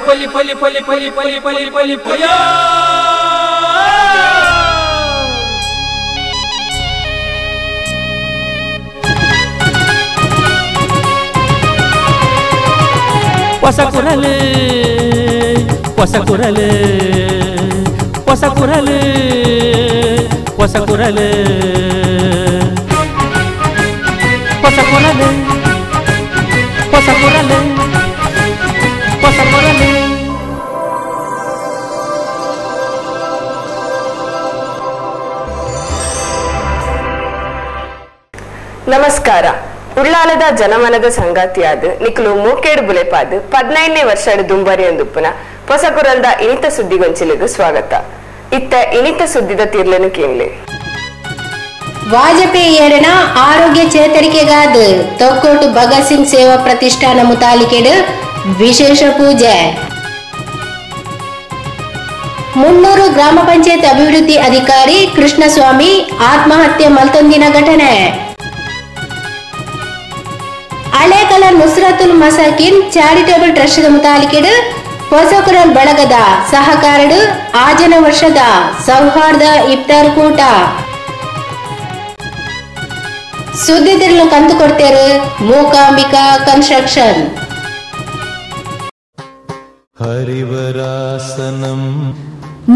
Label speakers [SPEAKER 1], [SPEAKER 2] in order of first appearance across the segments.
[SPEAKER 1] ಪಲಿ ಪಲಿ ಪಲಿ ಪಲಿ ಪಲಿ ಪಲಿ ಪಲಿ ಪಯ ಹೊಸ ಕುರಲು ಹೊಸ ಕುರಲು ಹೊಸ ಕುರಲು ಹೊಸ ಕುರಲು ಹೊಸ ಕುರಲು ಹೊಸ ಕುರಲು ಹೊಸ ಕುರಲು.
[SPEAKER 2] ನಮಸ್ಕಾರ. ಉಳ್ಳಾಲದ ಜನಮನದ ಸಂಗಾತಿಯಾದ ನಿಖಲು ಮೂಕೇಡು ಬುಲೆಪಾದ್ 15ನೇ ವರ್ಷದ ದುಂಬರಿ ಒಂದುಪ್ಪುನ ಹೊಸ ಕುರಲ್ದ ಇನಿತ ಸುದ್ದಿಗೊಂಚಿಲಿಗೂ ಸ್ವಾಗತ. ಇತ್ತ ಇನಿತ ಸುದ್ದಿದ ತೀರ್ಲೆನು ಕೇಳಲಿ.
[SPEAKER 3] ವಾಜಪೇಯಿಯರನ ಆರೋಗ್ಯ ಚೇತರಿಕೆಗಾದ ತೊಕ್ಕೋಟು ಭಗತ್ ಸಿಂಗ್ ಸೇವಾ ಪ್ರತಿಷ್ಠಾನ ಮುತಾಲಿಕೆಡು ವಿಶೇಷ ಪೂಜೆ. 300 ಗ್ರಾಮ ಪಂಚಾಯತ್ ಅಭಿವೃದ್ಧಿ ಅಧಿಕಾರಿ ಕೃಷ್ಣಸ್ವಾಮಿ ಆತ್ಮಹತ್ಯೆ ಮಲ್ತೊಂದಿನ ಘಟನೆ. ಹಳೇಕಲ ನುಸ್ರತುಲ್ ಮಸಾಕಿನ್ ಚಾರಿಟೇಬಲ್ ಟ್ರಸ್ಟ್ ಮುತಾಲಿಕೆಡು ಹೊಸಕುರಲ್ ಬಳಗದ ಸಹಕಾರಡು ಆಜನ ವರ್ಷದ ಸೌಹಾರ್ದ ಇಫ್ತಾರ್ ಕೂಟ. ಸುದ್ದಿ ತಿರುಳು ಕಂತು ಕೊಡ್ತೇರು ಮೂಕಾಂಬಿಕಾ ಕನ್ಸ್ಟ್ರಕ್ಷನ್.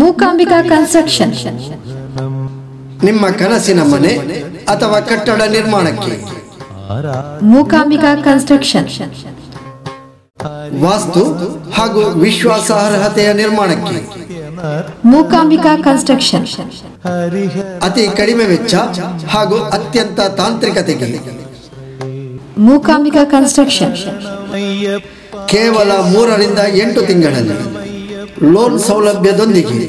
[SPEAKER 4] ಮೂಕಾಂಬಿಕಾ ಕನ್ಸ್ಟ್ರಕ್ಷನ್
[SPEAKER 5] ನಿಮ್ಮ ಕನಸಿನ ಮನೆ ಅಥವಾ ಕಟ್ಟಡ ನಿರ್ಮಾಣಕ್ಕೆ
[SPEAKER 4] ಮೂಕಾಂಬಿಕಾ ಕನ್ಸ್ಟ್ರಕ್ಷನ್
[SPEAKER 5] ವಾಸ್ತು ಹಾಗೂ ವಿಶ್ವಾಸಾರ್ಹತೆಯ ನಿರ್ಮಾಣಕ್ಕೆ
[SPEAKER 4] ಮೂಕಾಂಬಿಕಾ ಕನ್ಸ್ಟ್ರಕ್ಷನ್
[SPEAKER 5] ಅತಿ ಕಡಿಮೆ ವೆಚ್ಚ ಹಾಗೂ ಅತ್ಯಂತ ತಾಂತ್ರಿಕತೆಗೆ
[SPEAKER 4] ಮೂಕಾಂಬಿಕಾ ಕನ್ಸ್ಟ್ರಕ್ಷನ್
[SPEAKER 5] ಕೇವಲ 3 ರಿಂದ 8 ತಿಂಗಳಲ್ಲಿ ಲೋನ್ ಸೌಲಭ್ಯದೊಂದಿಗೆ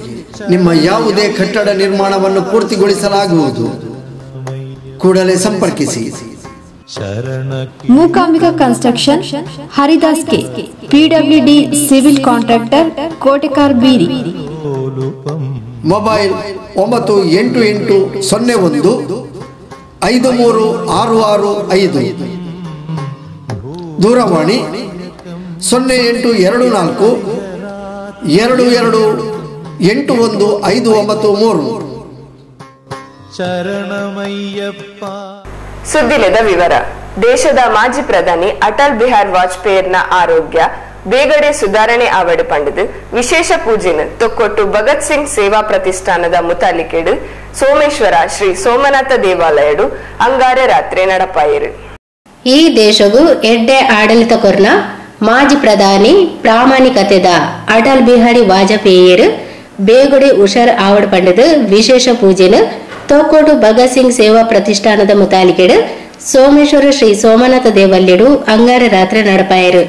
[SPEAKER 5] ನಿಮ್ಮ ಯಾವುದೇ ಕಟ್ಟಡ ನಿರ್ಮಾಣವನ್ನು ಪೂರ್ತಿಗೊಳಿಸಲಾಗುವುದು. ಕೂಡಲೇ ಸಂಪರ್ಕಿಸಿ.
[SPEAKER 4] Mookambika construction, Haridas K, PWD civil contractor, Kotekar Beeri.
[SPEAKER 5] Mobile 988 01 53665. ದೂರವಾಣಿ 0824 22 81 593.
[SPEAKER 6] ಶರಣಮಯ್ಯಪ್ಪ.
[SPEAKER 2] ಸುದ್ದಿಲೆದ ವಿವರ. ದೇಶದ ಮಾಜಿ ಪ್ರಧಾನಿ ಅಟಲ್ ಬಿಹಾರ್ ವಾಜಪೇಯಿನ ಆರೋಗ್ಯ ಬೇಗಡೆ ಸುಧಾರಣೆ ಆವಡು ಪಂಡದು ವಿಶೇಷ ಪೂಜೆನ ತೊಕ್ಕೊಟ್ಟು ಭಗತ್ ಸಿಂಗ್ ಸೇವಾ ಪ್ರತಿಷ್ಠಾನದ ಮುತಾಲಿಕೆಡು ಸೋಮೇಶ್ವರ ಶ್ರೀ ಸೋಮನಾಥ ದೇವಾಲಯಡು ಅಂಗಾರೆ ರಾತ್ರಿ ನಡಪಾಯಿರು.
[SPEAKER 3] ಈ ದೇಶವು ಎಡ್ಡೆ ಆಡಳಿತ ಕೊರ್ನ ಮಾಜಿ ಪ್ರಧಾನಿ ಪ್ರಾಮಾಣಿಕತೆದ ಅಟಲ್ ಬಿಹಾರಿ ವಾಜಪೇಯಿಯರು ಬೇಗಡೆ ಉಷಾರ್ ಆವಡ್ ಪಂಡದು ವಿಶೇಷ ಪೂಜೆನ ತೊಕ್ಕೋಟು ಭಗತ್ ಸಿಂಗ್ ಸೇವಾ ಪ್ರತಿಷ್ಠಾನದ ಮುತಾಲಿಕೆಡು ಸೋಮೇಶ್ವರ ಶ್ರೀ ಸೋಮನಾಥ ದೇವಲ್ಯಡು ಅಂಗಾರ ರಾತ್ರಿ ನಡಪಾಯರು.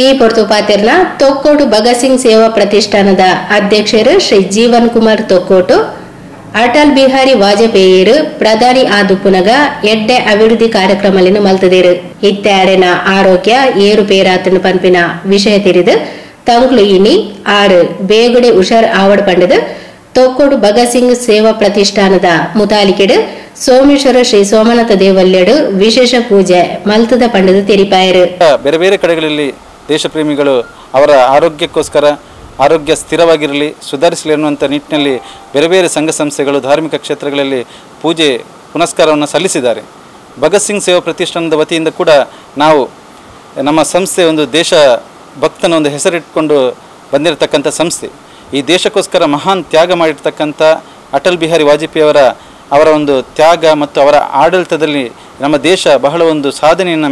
[SPEAKER 3] ಈ ಪೊರ್ತು ಪಾತಿರ್ನ ತೊಕ್ಕೋಟು ಭಗತ್ ಸಿಂಗ್ ಸೇವಾ ಪ್ರತಿಷ್ಠಾನದ ಅಧ್ಯಕ್ಷರು ಶ್ರೀ ಜೀವನ್ ಕುಮಾರ್ ತೊಕ್ಕೋಟು ಅಟಲ್ ಬಿಹಾರಿ ವಾಜಪೇಯಿಯರು ಪ್ರಧಾನಿ ಆದುಪುನಗ ಎಡ್ಡೆ ಅಭಿವೃದ್ಧಿ ಕಾರ್ಯಕ್ರಮలను ಮಲ್ತದೇರು. ಇತ್ಯಾರೆನ ಆರೋಗ್ಯ ಏರುಪೇರಾತನ ಪಂಪಿನ ವಿಷಯ ತಿಳಿದು ತಂಗ್ಳು ಇನಿ ಆರು ಬೇಗಡೆ ಉಷಾರ್ ಆವಡ್ ಪಂಡದು ತೊಕ್ಕೋಟು ಭಗತ್ ಸಿಂಗ್ ಸೇವಾ ಪ್ರತಿಷ್ಠಾನದ ಮುತಾಲಿಕೆಡು ಸೋಮೇಶ್ವರ ಶ್ರೀ ಸೋಮನಾಥ ದೇವಲ್ಯಡು ವಿಶೇಷ ಪೂಜೆ ಮಲ್ತದ ಪಂಡದು ತೆರಿಪಾಯರು.
[SPEAKER 7] ಬೇರೆ ಬೇರೆ ಕಡೆಗಳಲ್ಲಿ ದೇಶಪ್ರೇಮಿಗಳು ಅವರ ಆರೋಗ್ಯಕ್ಕೋಸ್ಕರ ಆರೋಗ್ಯ ಸ್ಥಿರವಾಗಿರಲಿ, ಸುಧಾರಿಸಲಿ ಅನ್ನುವಂಥ ನಿಟ್ಟಿನಲ್ಲಿ ಬೇರೆ ಬೇರೆ ಸಂಘ ಸಂಸ್ಥೆಗಳು ಧಾರ್ಮಿಕ ಕ್ಷೇತ್ರಗಳಲ್ಲಿ ಪೂಜೆ ಪುನಸ್ಕಾರವನ್ನು ಸಲ್ಲಿಸಿದ್ದಾರೆ. ಭಗತ್ ಸಿಂಗ್ ಸೇವಾ ಪ್ರತಿಷ್ಠಾನದ ವತಿಯಿಂದ ಕೂಡ ನಾವು ನಮ್ಮ ಸಂಸ್ಥೆ ಒಂದು ದೇಶ ಭಕ್ತನ ಒಂದು ಹೆಸರಿಟ್ಟುಕೊಂಡು ಬಂದಿರತಕ್ಕಂಥ ಸಂಸ್ಥೆ. ಈ ದೇಶಕ್ಕೋಸ್ಕರ ಮಹಾನ್ ತ್ಯಾಗ ಮಾಡಿರ್ತಕ್ಕಂಥ ಅಟಲ್ ಬಿಹಾರಿ ವಾಜಪೇಯಿಯವರ ಅವರ ಒಂದು ತ್ಯಾಗ ಮತ್ತು ಅವರ ಆಡಳಿತದಲ್ಲಿ ನಮ್ಮ ದೇಶ ಬಹಳ ಒಂದು ಸಾಧನೆಯನ್ನು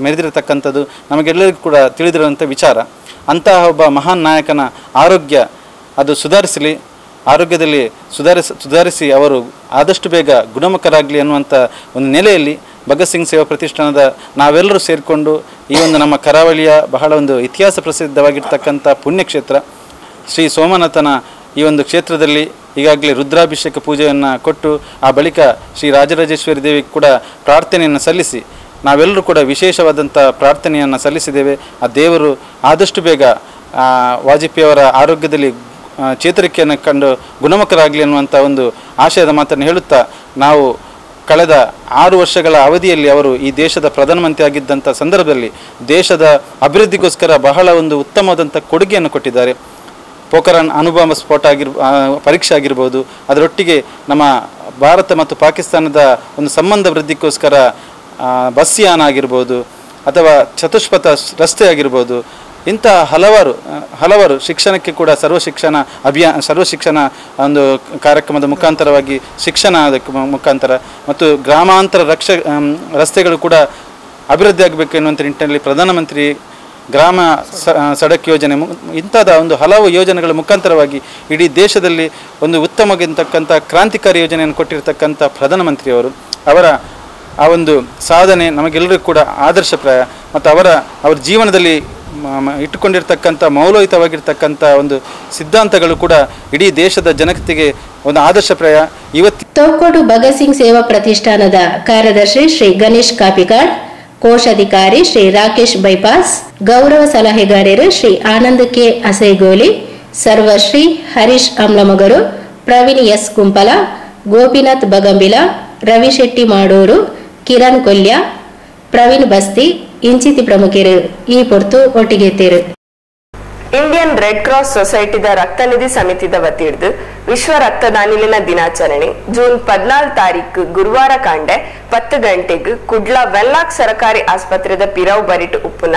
[SPEAKER 7] ಮೆರೆದಿರತಕ್ಕಂಥದ್ದು ನಮಗೆಲ್ಲರಿಗೂ ಕೂಡ ತಿಳಿದಿರುವಂಥ ವಿಚಾರ. ಅಂತಹ ಒಬ್ಬ ಮಹಾನ್ ನಾಯಕನ ಆರೋಗ್ಯ ಅದು ಸುಧಾರಿಸಲಿ, ಆರೋಗ್ಯದಲ್ಲಿ ಸುಧಾರಿಸಿ ಅವರು ಆದಷ್ಟು ಬೇಗ ಗುಣಮುಖರಾಗಲಿ ಅನ್ನುವಂಥ ಒಂದು ನೆಲೆಯಲ್ಲಿ ಭಗತ್ ಸಿಂಗ್ ಸೇವಾ ಪ್ರತಿಷ್ಠಾನದ ನಾವೆಲ್ಲರೂ ಸೇರಿಕೊಂಡು ಈ ಒಂದು ನಮ್ಮ ಕರಾವಳಿಯ ಬಹಳ ಒಂದು ಇತಿಹಾಸ ಪ್ರಸಿದ್ಧವಾಗಿರ್ತಕ್ಕಂಥ ಪುಣ್ಯಕ್ಷೇತ್ರ ಶ್ರೀ ಸೋಮನಾಥನ ಈ ಒಂದು ಕ್ಷೇತ್ರದಲ್ಲಿ ಈಗಾಗಲೇ ರುದ್ರಾಭಿಷೇಕ ಪೂಜೆಯನ್ನು ಕೊಟ್ಟು ಆ ಬಳಿಕ ಶ್ರೀ ರಾಜರಾಜೇಶ್ವರಿ ದೇವಿಗೆ ಕೂಡ ಪ್ರಾರ್ಥನೆಯನ್ನು ಸಲ್ಲಿಸಿ ನಾವೆಲ್ಲರೂ ಕೂಡ ವಿಶೇಷವಾದಂಥ ಪ್ರಾರ್ಥನೆಯನ್ನು ಸಲ್ಲಿಸಿದ್ದೇವೆ. ಆ ದೇವರು ಆದಷ್ಟು ಬೇಗ ವಾಜಪೇಯಿಯವರ ಆರೋಗ್ಯದಲ್ಲಿ ಚೇತರಿಕೆಯನ್ನು ಕಂಡು ಗುಣಮುಖರಾಗಲಿ ಅನ್ನುವಂಥ ಒಂದು ಆಶಯದ ಮಾತನ್ನು ಹೇಳುತ್ತಾ, ನಾವು ಕಳೆದ 6 ವರ್ಷಗಳ ಅವಧಿಯಲ್ಲಿ ಅವರು ಈ ದೇಶದ ಪ್ರಧಾನಮಂತ್ರಿ ಆಗಿದ್ದಂಥ ಸಂದರ್ಭದಲ್ಲಿ ದೇಶದ ಅಭಿವೃದ್ಧಿಗೋಸ್ಕರ ಬಹಳ ಒಂದು ಉತ್ತಮವಾದಂಥ ಕೊಡುಗೆಯನ್ನು ಕೊಟ್ಟಿದ್ದಾರೆ. ಪೋಖರಾನ್ ಅಣುಬಾಂಬ್ ಸ್ಫೋಟ ಪರೀಕ್ಷೆ ಆಗಿರ್ಬೋದು, ಅದರೊಟ್ಟಿಗೆ ನಮ್ಮ ಭಾರತ ಮತ್ತು ಪಾಕಿಸ್ತಾನದ ಒಂದು ಸಂಬಂಧ ವೃದ್ಧಿಗೋಸ್ಕರ ಬಸ್ ಯಾನ ಆಗಿರ್ಬೋದು ಅಥವಾ ಚತುಷ್ಪಥ ರಸ್ತೆ ಆಗಿರ್ಬೋದು, ಇಂಥ ಹಲವಾರು ಶಿಕ್ಷಣಕ್ಕೆ ಕೂಡ ಸರ್ವ ಶಿಕ್ಷಣ ಅಭಿಯಾನ, ಸರ್ವ ಶಿಕ್ಷಣ ಒಂದು ಕಾರ್ಯಕ್ರಮದ ಮುಖಾಂತರವಾಗಿ ಶಿಕ್ಷಣ ಮುಖಾಂತರ ಮತ್ತು ಗ್ರಾಮಾಂತರ ರಸ್ತೆಗಳು ಕೂಡ ಅಭಿವೃದ್ಧಿ ಆಗಬೇಕು ಎನ್ನುವಂಥ ನಿಟ್ಟಿನಲ್ಲಿ ಪ್ರಧಾನಮಂತ್ರಿ ಗ್ರಾಮ ಸಡಕ್ ಯೋಜನೆ ಇಂಥದ ಒಂದು ಹಲವು ಯೋಜನೆಗಳ ಮುಖಾಂತರವಾಗಿ ಇಡೀ ದೇಶದಲ್ಲಿ ಒಂದು ಉತ್ತಮವಾಗಿರ್ತಕ್ಕಂಥ ಕ್ರಾಂತಿಕಾರಿ ಯೋಜನೆಯನ್ನು ಕೊಟ್ಟಿರ್ತಕ್ಕಂಥ ಪ್ರಧಾನಮಂತ್ರಿಯವರು ಅವರ ಆ ಒಂದು ಸಾಧನೆ ನಮಗೆಲ್ಲರಿಗೂ ಕೂಡ ಆದರ್ಶಪ್ರಾಯ. ಮತ್ತು ಅವರ ಜೀವನದಲ್ಲಿ ಇಟ್ಟುಕೊಂಡಿರ್ತಕ್ಕಂಥ ಮೌಲ್ಯಯುತವಾಗಿರ್ತಕ್ಕಂಥ ಒಂದು ಸಿದ್ಧಾಂತಗಳು ಕೂಡ ಇಡೀ ದೇಶದ ಜನತೆಗೆ ಒಂದು ಆದರ್ಶಪ್ರಾಯ. ಇವತ್ತು
[SPEAKER 3] ತೋಕೋಡು ಭಗತ್ ಸಿಂಗ್ ಸೇವಾ ಪ್ರತಿಷ್ಠಾನದ ಕಾರ್ಯದರ್ಶಿ ಶ್ರೀ ಗಣೇಶ್ ಕಾಪಿಕಾಡ್, ಕೋಶಾಧಿಕಾರಿ ಶ್ರೀ ರಾಕೇಶ್ ಬೈಪಾಸ್, ಗೌರವ ಸಲಹೆಗಾರರು ಶ್ರೀ ಆನಂದ್ ಕೆ ಅಸೈಗೋಲಿ, ಸರ್ವಶ್ರೀ ಹರೀಶ್ ಅಮ್ಲಮಗರು, ಪ್ರವೀಣ್ ಎಸ್ ಕುಂಪಲ, ಗೋಪಿನಾಥ್ ಬಗಂಬಿಲ, ರವಿ ಶೆಟ್ಟಿ ಮಾಡೂರು, ಕಿರಣ್ ಕೊಲ್ಯ, ಪ್ರವೀಣ್ ಬಸ್ತಿ ಇಂಚಿತಿ ಪ್ರಮುಖರು ಈ ಪೊರ್ತು ಒಟ್ಟಿಗೆತ್ತೇರು.
[SPEAKER 2] Indian red cross ಸೊಸೈಟಿದ ರಕ್ತನಿಧಿ ಸಮಿತಿದ ವತಿಯಿಡ್ದು ವಿಶ್ವ ರಕ್ತದಾನಿಲಿನ ದಿನಾಚರಣೆ ಜೂನ್ 14 ತಾರೀಕು ಗುರುವಾರ ಕಾಂಡೆ 10 ಗಂಟೆಗೆ ಕುಡ್ಲ ವೆಲ್ಲಾಕ್ ಸರಕಾರಿ ಆಸ್ಪತ್ರೆದ ಪಿರವು ಬರಿಟು ಉಪ್ಪುನ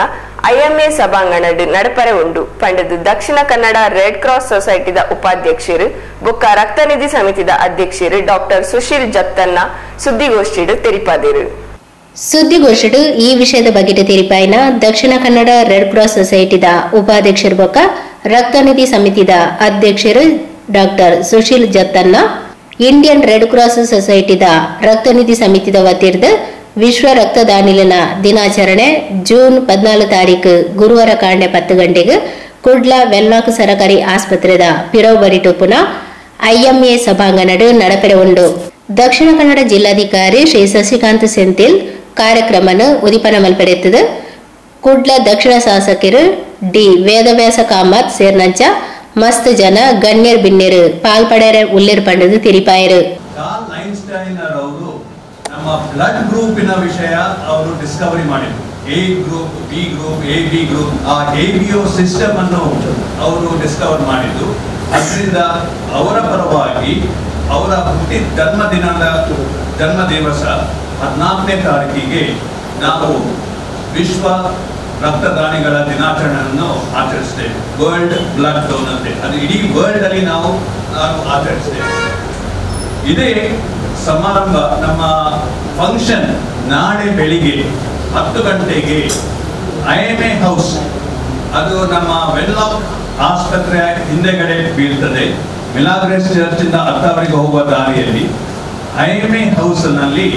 [SPEAKER 2] ಐಎಂಎ ಸಭಾಂಗಣಡ್ ನಡಪರೆ ಉಂಡು. ಪಂಡದು ದಕ್ಷಿಣ ಕನ್ನಡ ರೆಡ್ ಕ್ರಾಸ್ ಸೊಸೈಟಿದ ಉಪಾಧ್ಯಕ್ಷರು ಬೊಕ್ಕ ರಕ್ತನಿಧಿ ಸಮಿತಿದ ಅಧ್ಯಕ್ಷರು ಡಾಕ್ಟರ್ ಸುಶೀಲ್ ಜತ್ತನ್ನ ಸುದ್ದಿಗೋಷ್ಠಿಡು ತೆರಿಪಾದಿರು.
[SPEAKER 3] ಸುದ್ದಿಗೋಷ್ಠಿಡು ಈ ವಿಷಯದ ಬಗ್ಗೆ ತೆರಿಪಾಯಿನ ದಕ್ಷಿಣ ಕನ್ನಡ ರೆಡ್ ಕ್ರಾಸ್ ಸೊಸೈಟಿದ ಉಪಾಧ್ಯಕ್ಷರು ಬೊಕ್ಕ ರಕ್ತನಿಧಿ ಸಮಿತಿದ ಅಧ್ಯಕ್ಷರು doctor Sushil Jattanna, Indian Red Cross ಸೊಸೈಟಿದ ರಕ್ತನಿಧಿ ಸಮಿತಿದ ವತಿರ್ದ ವಿಶ್ವ ರಕ್ತದಾನಿಲಿನ ದಿನಾಚರಣೆ ಜೂನ್ 14 ತಾರೀಕು ಗುರುವಾರ ಕಾಂಡೆ 10 ಗಂಟೆಗೆ ಕುಡ್ಲ ವೆಲ್ಲಾಕ್ ಸರಕಾರಿ ಆಸ್ಪತ್ರೆದ ಪಿರವು ಪುನಃ ಐಎಂಎ ಸಭಾಂಗಣಡು ನಡಪೆರೆ ಉಂಡು. ದಕ್ಷಿಣ ಕನ್ನಡ ಜಿಲ್ಲಾಧಿಕಾರಿ ಶ್ರೀ ಶಶಿಕಾಂತ್ ಸೆಂಥಿಲ್ ಕಾರ್ಯಕ್ರಮನ ಉದಿಪನ ಮಲ್ಪಡೆತ್ತದೆ. ಕುಡ್ಲ ದಕ್ಷಿಣ ಶಾಸಕರು ಡಿ ವೇದವ್ಯಾಸ ಕಾಮತ್ ಸೇರ್ನಂಚ ಮಸ್ತ್ ಜನ ಗಣ್ಯರ್ ಬಿನ್ನೆರು ಪಾಲ್ಪಡೆರೆ ಉಲ್ಲೇರ್ ಪಂಡದು ತಿರಿಪಾಯರು.
[SPEAKER 6] ಕಾರ್ಲ್ ಐನ್ಸ್ಟೈನ್ ಅವರು ನಮ್ಮ ಬ್ಲಡ್ ಗ್ರೂಪಿನ ವಿಷಯ ಅವರು ಡಿಸ್ಕವರಿ ಮಾಡಿದ್ರು. A group, B group, A B group, ಆ A B O system ಅನ್ನು ಅವರು ಡಿಸ್ಕವರ್ ಮಾಡಿದ್ದು. ಅದರಿಂದ ಅವರ ಪರವಾಗಿ ಅವರ ಹುಟ್ಟಿದ ಜನ್ಮ ದಿವಸ 14ನೇ ತಾರೀಕಿಗೆ ನಾವು ವಿಶ್ವ ರಕ್ತದಾನಿಗಳ ದಿನಾಚರಣೆಯನ್ನು ಆಚರಿಸ್ತೇವೆ. World blood donor day, ಅದು ಇಡೀ ವರ್ಲ್ಡ್ ಅಲ್ಲಿ ನಾವು ಆಚರಿಸ್ತೇವೆ. ಇದೇ ಸಮಾರಂಭ ನಮ್ಮ ಫಂಕ್ಷನ್ ನಾಳೆ ಬೆಳಿಗ್ಗೆ 10 ಗಂಟೆಗೆ IMA house, ಅದು ನಮ್ಮ ವೆನ್ಲಾಕ್ ಆಸ್ಪತ್ರೆಯ ಹಿಂದೆಗಡೆ ಬೀಳ್ತದೆ, ಮಿಲಾಗ್ರೆಸ್ ಚರ್ಚ್ ಇಂದ ಅತ್ತಾವರಿಗೆ ಹೋಗುವ ದಾರಿಯಲ್ಲಿ IMA house ನಲ್ಲಿ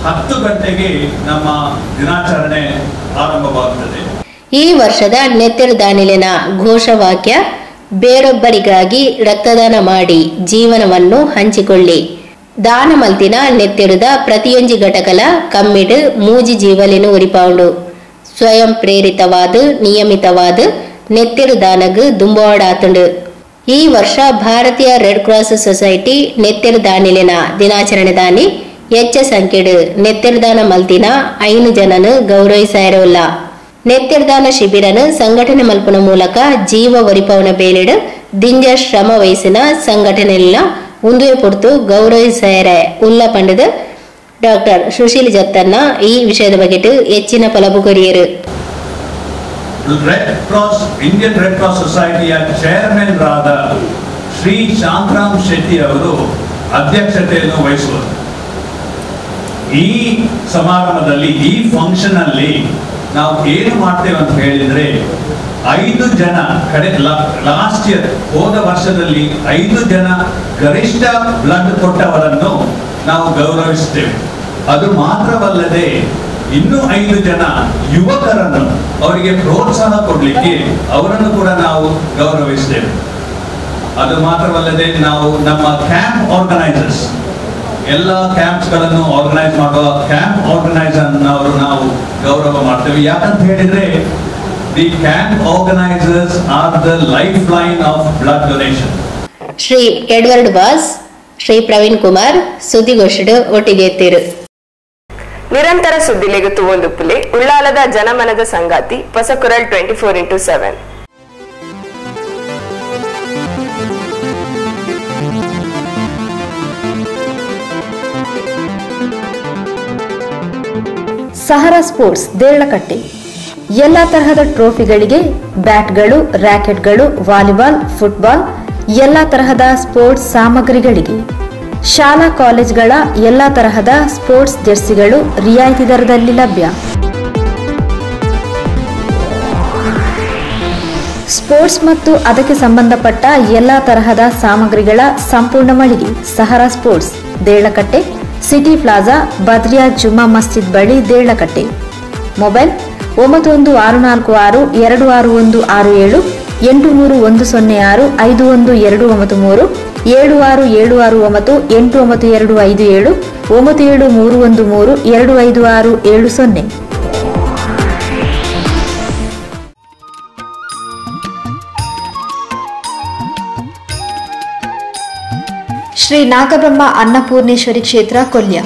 [SPEAKER 6] 10 ಗಂಟೆಗೆ ನಮ್ಮ ದಿನಾಚರಣೆ ಆರಂಭವಾಗುತ್ತದೆ.
[SPEAKER 3] ಈ ವರ್ಷದ ನೆತ್ತೆರು ದಾನಿಲಿನ ಘೋಷವಾಕ್ಯ ಬೇರೊಬ್ಬರಿಗಾಗಿ ರಕ್ತದಾನ ಮಾಡಿ ಜೀವನವನ್ನು ಹಂಚಿಕೊಳ್ಳಿ. ದಾನ ಮಲ್ತಿನ ನೆತ್ತೆರುದ ಪ್ರತಿಯೊಂಜಿ ಘಟಕಲ ಕಮ್ಮಿಡು ಮೂಜಿ ಜೀವಲಿನ ಉರಿಪೌಂಡು. ಸ್ವಯಂ ಪ್ರೇರಿತವಾದ ನಿಯಮಿತವಾದ ನೆತ್ತೆರು ದಾನಗು ದುಂಬವಾಡಾತುಂಡು. ಈ ವರ್ಷ ಭಾರತೀಯ red cross society ನೆತ್ತೆರು ದಾನಿಲಿನ ದಿನಾಚರಣೆ ದಾನಿ ಹೆಚ್ಚ ಸಂಖ್ಯೆಡು ನೆತ್ತೆರುದಾನ ಮಲ್ತಿನ 5 ಜನನು ಗೌರವಿಸಾಯಿರಲ್ಲ. ನೆತ್ತೆರುದಾನ ಶಿಬಿರನು ಸಂಘಟನೆ ಮಲ್ಪುನ ಮೂಲಕ ಜೀವ ಒರಿಪವನ ಬೇಲಿಡು ದಿಂಜ ಶ್ರಮ ವಹಿಸಿನ ಸಂಘಟನೆಲ್ಲ ಉಂದುವೆ ಪೊರ್ತು ಗೌರವಿಸಾಯರೆ ಉಲ್ಲ ಪಂಡದ ಡಾಕ್ಟರ್ ಸುಶೀಲ್ ಜತ್ತನ್ನ ಈ ವಿಷಯದ ಬಗ್ಗೆ ಹೆಚ್ಚಿನ ಪಲಬು ಕೊರಿಯರು.
[SPEAKER 6] Red Cross, Indian Red Cross ಸೊಸೈಟಿಯ chairman ರಾದ ಶ್ರೀ ಶಾಂತರಾಮ್ ಶೆಟ್ಟಿ ಅವರು ಅಧ್ಯಕ್ಷತೆಯನ್ನು ವಹಿಸುವರು. ಈ ಸಮಾರಂಭದಲ್ಲಿ, ಈ ಫಂಕ್ಷನ್ ಅಲ್ಲಿ ನಾವು ಏನು ಮಾಡ್ತೇವೆ ಅಂತ ಹೇಳಿದ್ರೆ, 5 ಜನ ಕಡೆ ಲಾಸ್ಟ್ ಇಯರ್ ಹೋದ ವರ್ಷದಲ್ಲಿ 5 ಜನ ಗರಿಷ್ಠ ಬ್ಲಡ್ ಕೊಟ್ಟವರನ್ನು ನಾವು ಗೌರವಿಸ್ತೇವೆ. ಅದು ಮಾತ್ರವಲ್ಲದೆ ಇನ್ನೂ 5 ಜನ ಯುವಕರನ್ನು ಅವರಿಗೆ ಪ್ರೋತ್ಸಾಹ ಕೊಡಲಿಕ್ಕೆ ಅವರನ್ನು ಕೂಡ ನಾವು ಗೌರವಿಸ್ತೇವೆ. ಅದು ಮಾತ್ರವಲ್ಲದೆ ನಾವು ನಮ್ಮ ಕ್ಯಾಂಪ್ ಆರ್ಗನೈಸರ್ಸ್, ಎಲ್ಲ ಕ್ಯಾಂಪ್ಸ್ಗಳನ್ನು ಆರ್ಗನೈಸ್ ಮಾಡುವ ಕ್ಯಾಂಪ್ ಆರ್ಗನೈಸರ್ನವರು ನಾವು ಗೌರವ ಮಾಡ್ತೇವೆ. ಯಾಕಂತ ಹೇಳಿದ್ರೆ the camp organisers are the life line of blood donation.
[SPEAKER 3] Shri Edward Vaz, Shri Praveen Kumar ಸುದ್ದಿಗೋಷ್ಠಿ ಒಟ್ಟಿಗೆ ಎತ್ತಿರು.
[SPEAKER 2] ನಿರಂತರ ಸುದ್ದಿಲೆಗೆ ತುವೊಂದು ಪುಲೆ ಉಳ್ಳಾಲದ ಜನಮನದ ಸಂಗಾತಿ ಹೊಸಕುರಲ್ 24x7.
[SPEAKER 4] Sahara sports Deralakatte ಎಲ್ಲ ತರಹದ ಟ್ರೋಫಿಗಳಿಗೆ ಬ್ಯಾಟ್ಗಳು, ರ್ಯಾಕೆಟ್ಗಳು, ವಾಲಿಬಾಲ್, ಫುಟ್ಬಾಲ್ ಎಲ್ಲ ತರಹದ ಸ್ಪೋರ್ಟ್ಸ್ ಸಾಮಗ್ರಿಗಳಿಗೆ, ಶಾಲಾ ಕಾಲೇಜ್ಗಳ ಎಲ್ಲ ತರಹದ ಸ್ಪೋರ್ಟ್ಸ್ ಜೆರ್ಸಿಗಳು ರಿಯಾಯಿತಿ ದರದಲ್ಲಿ ಲಭ್ಯ. ಸ್ಪೋರ್ಟ್ಸ್ ಮತ್ತು ಅದಕ್ಕೆ ಸಂಬಂಧಪಟ್ಟ ಎಲ್ಲ ತರಹದ ಸಾಮಗ್ರಿಗಳ ಸಂಪೂರ್ಣ ಮಳಿಗೆ Sahara sports, Deralakatte, city plaza, Badriya Juma Masjid ಬಳಿ, ದೇರಳಕಟ್ಟೆ. ಮೊಬೈಲ್ 9164626167, 83106 51293, 76769 89257, 97313 25670. ಶ್ರೀ ನಾಗಬ್ರಹ್ಮ ಅನ್ನಪೂರ್ಣೇಶ್ವರಿ ಕ್ಷೇತ್ರ ಕೊಲ್ಯ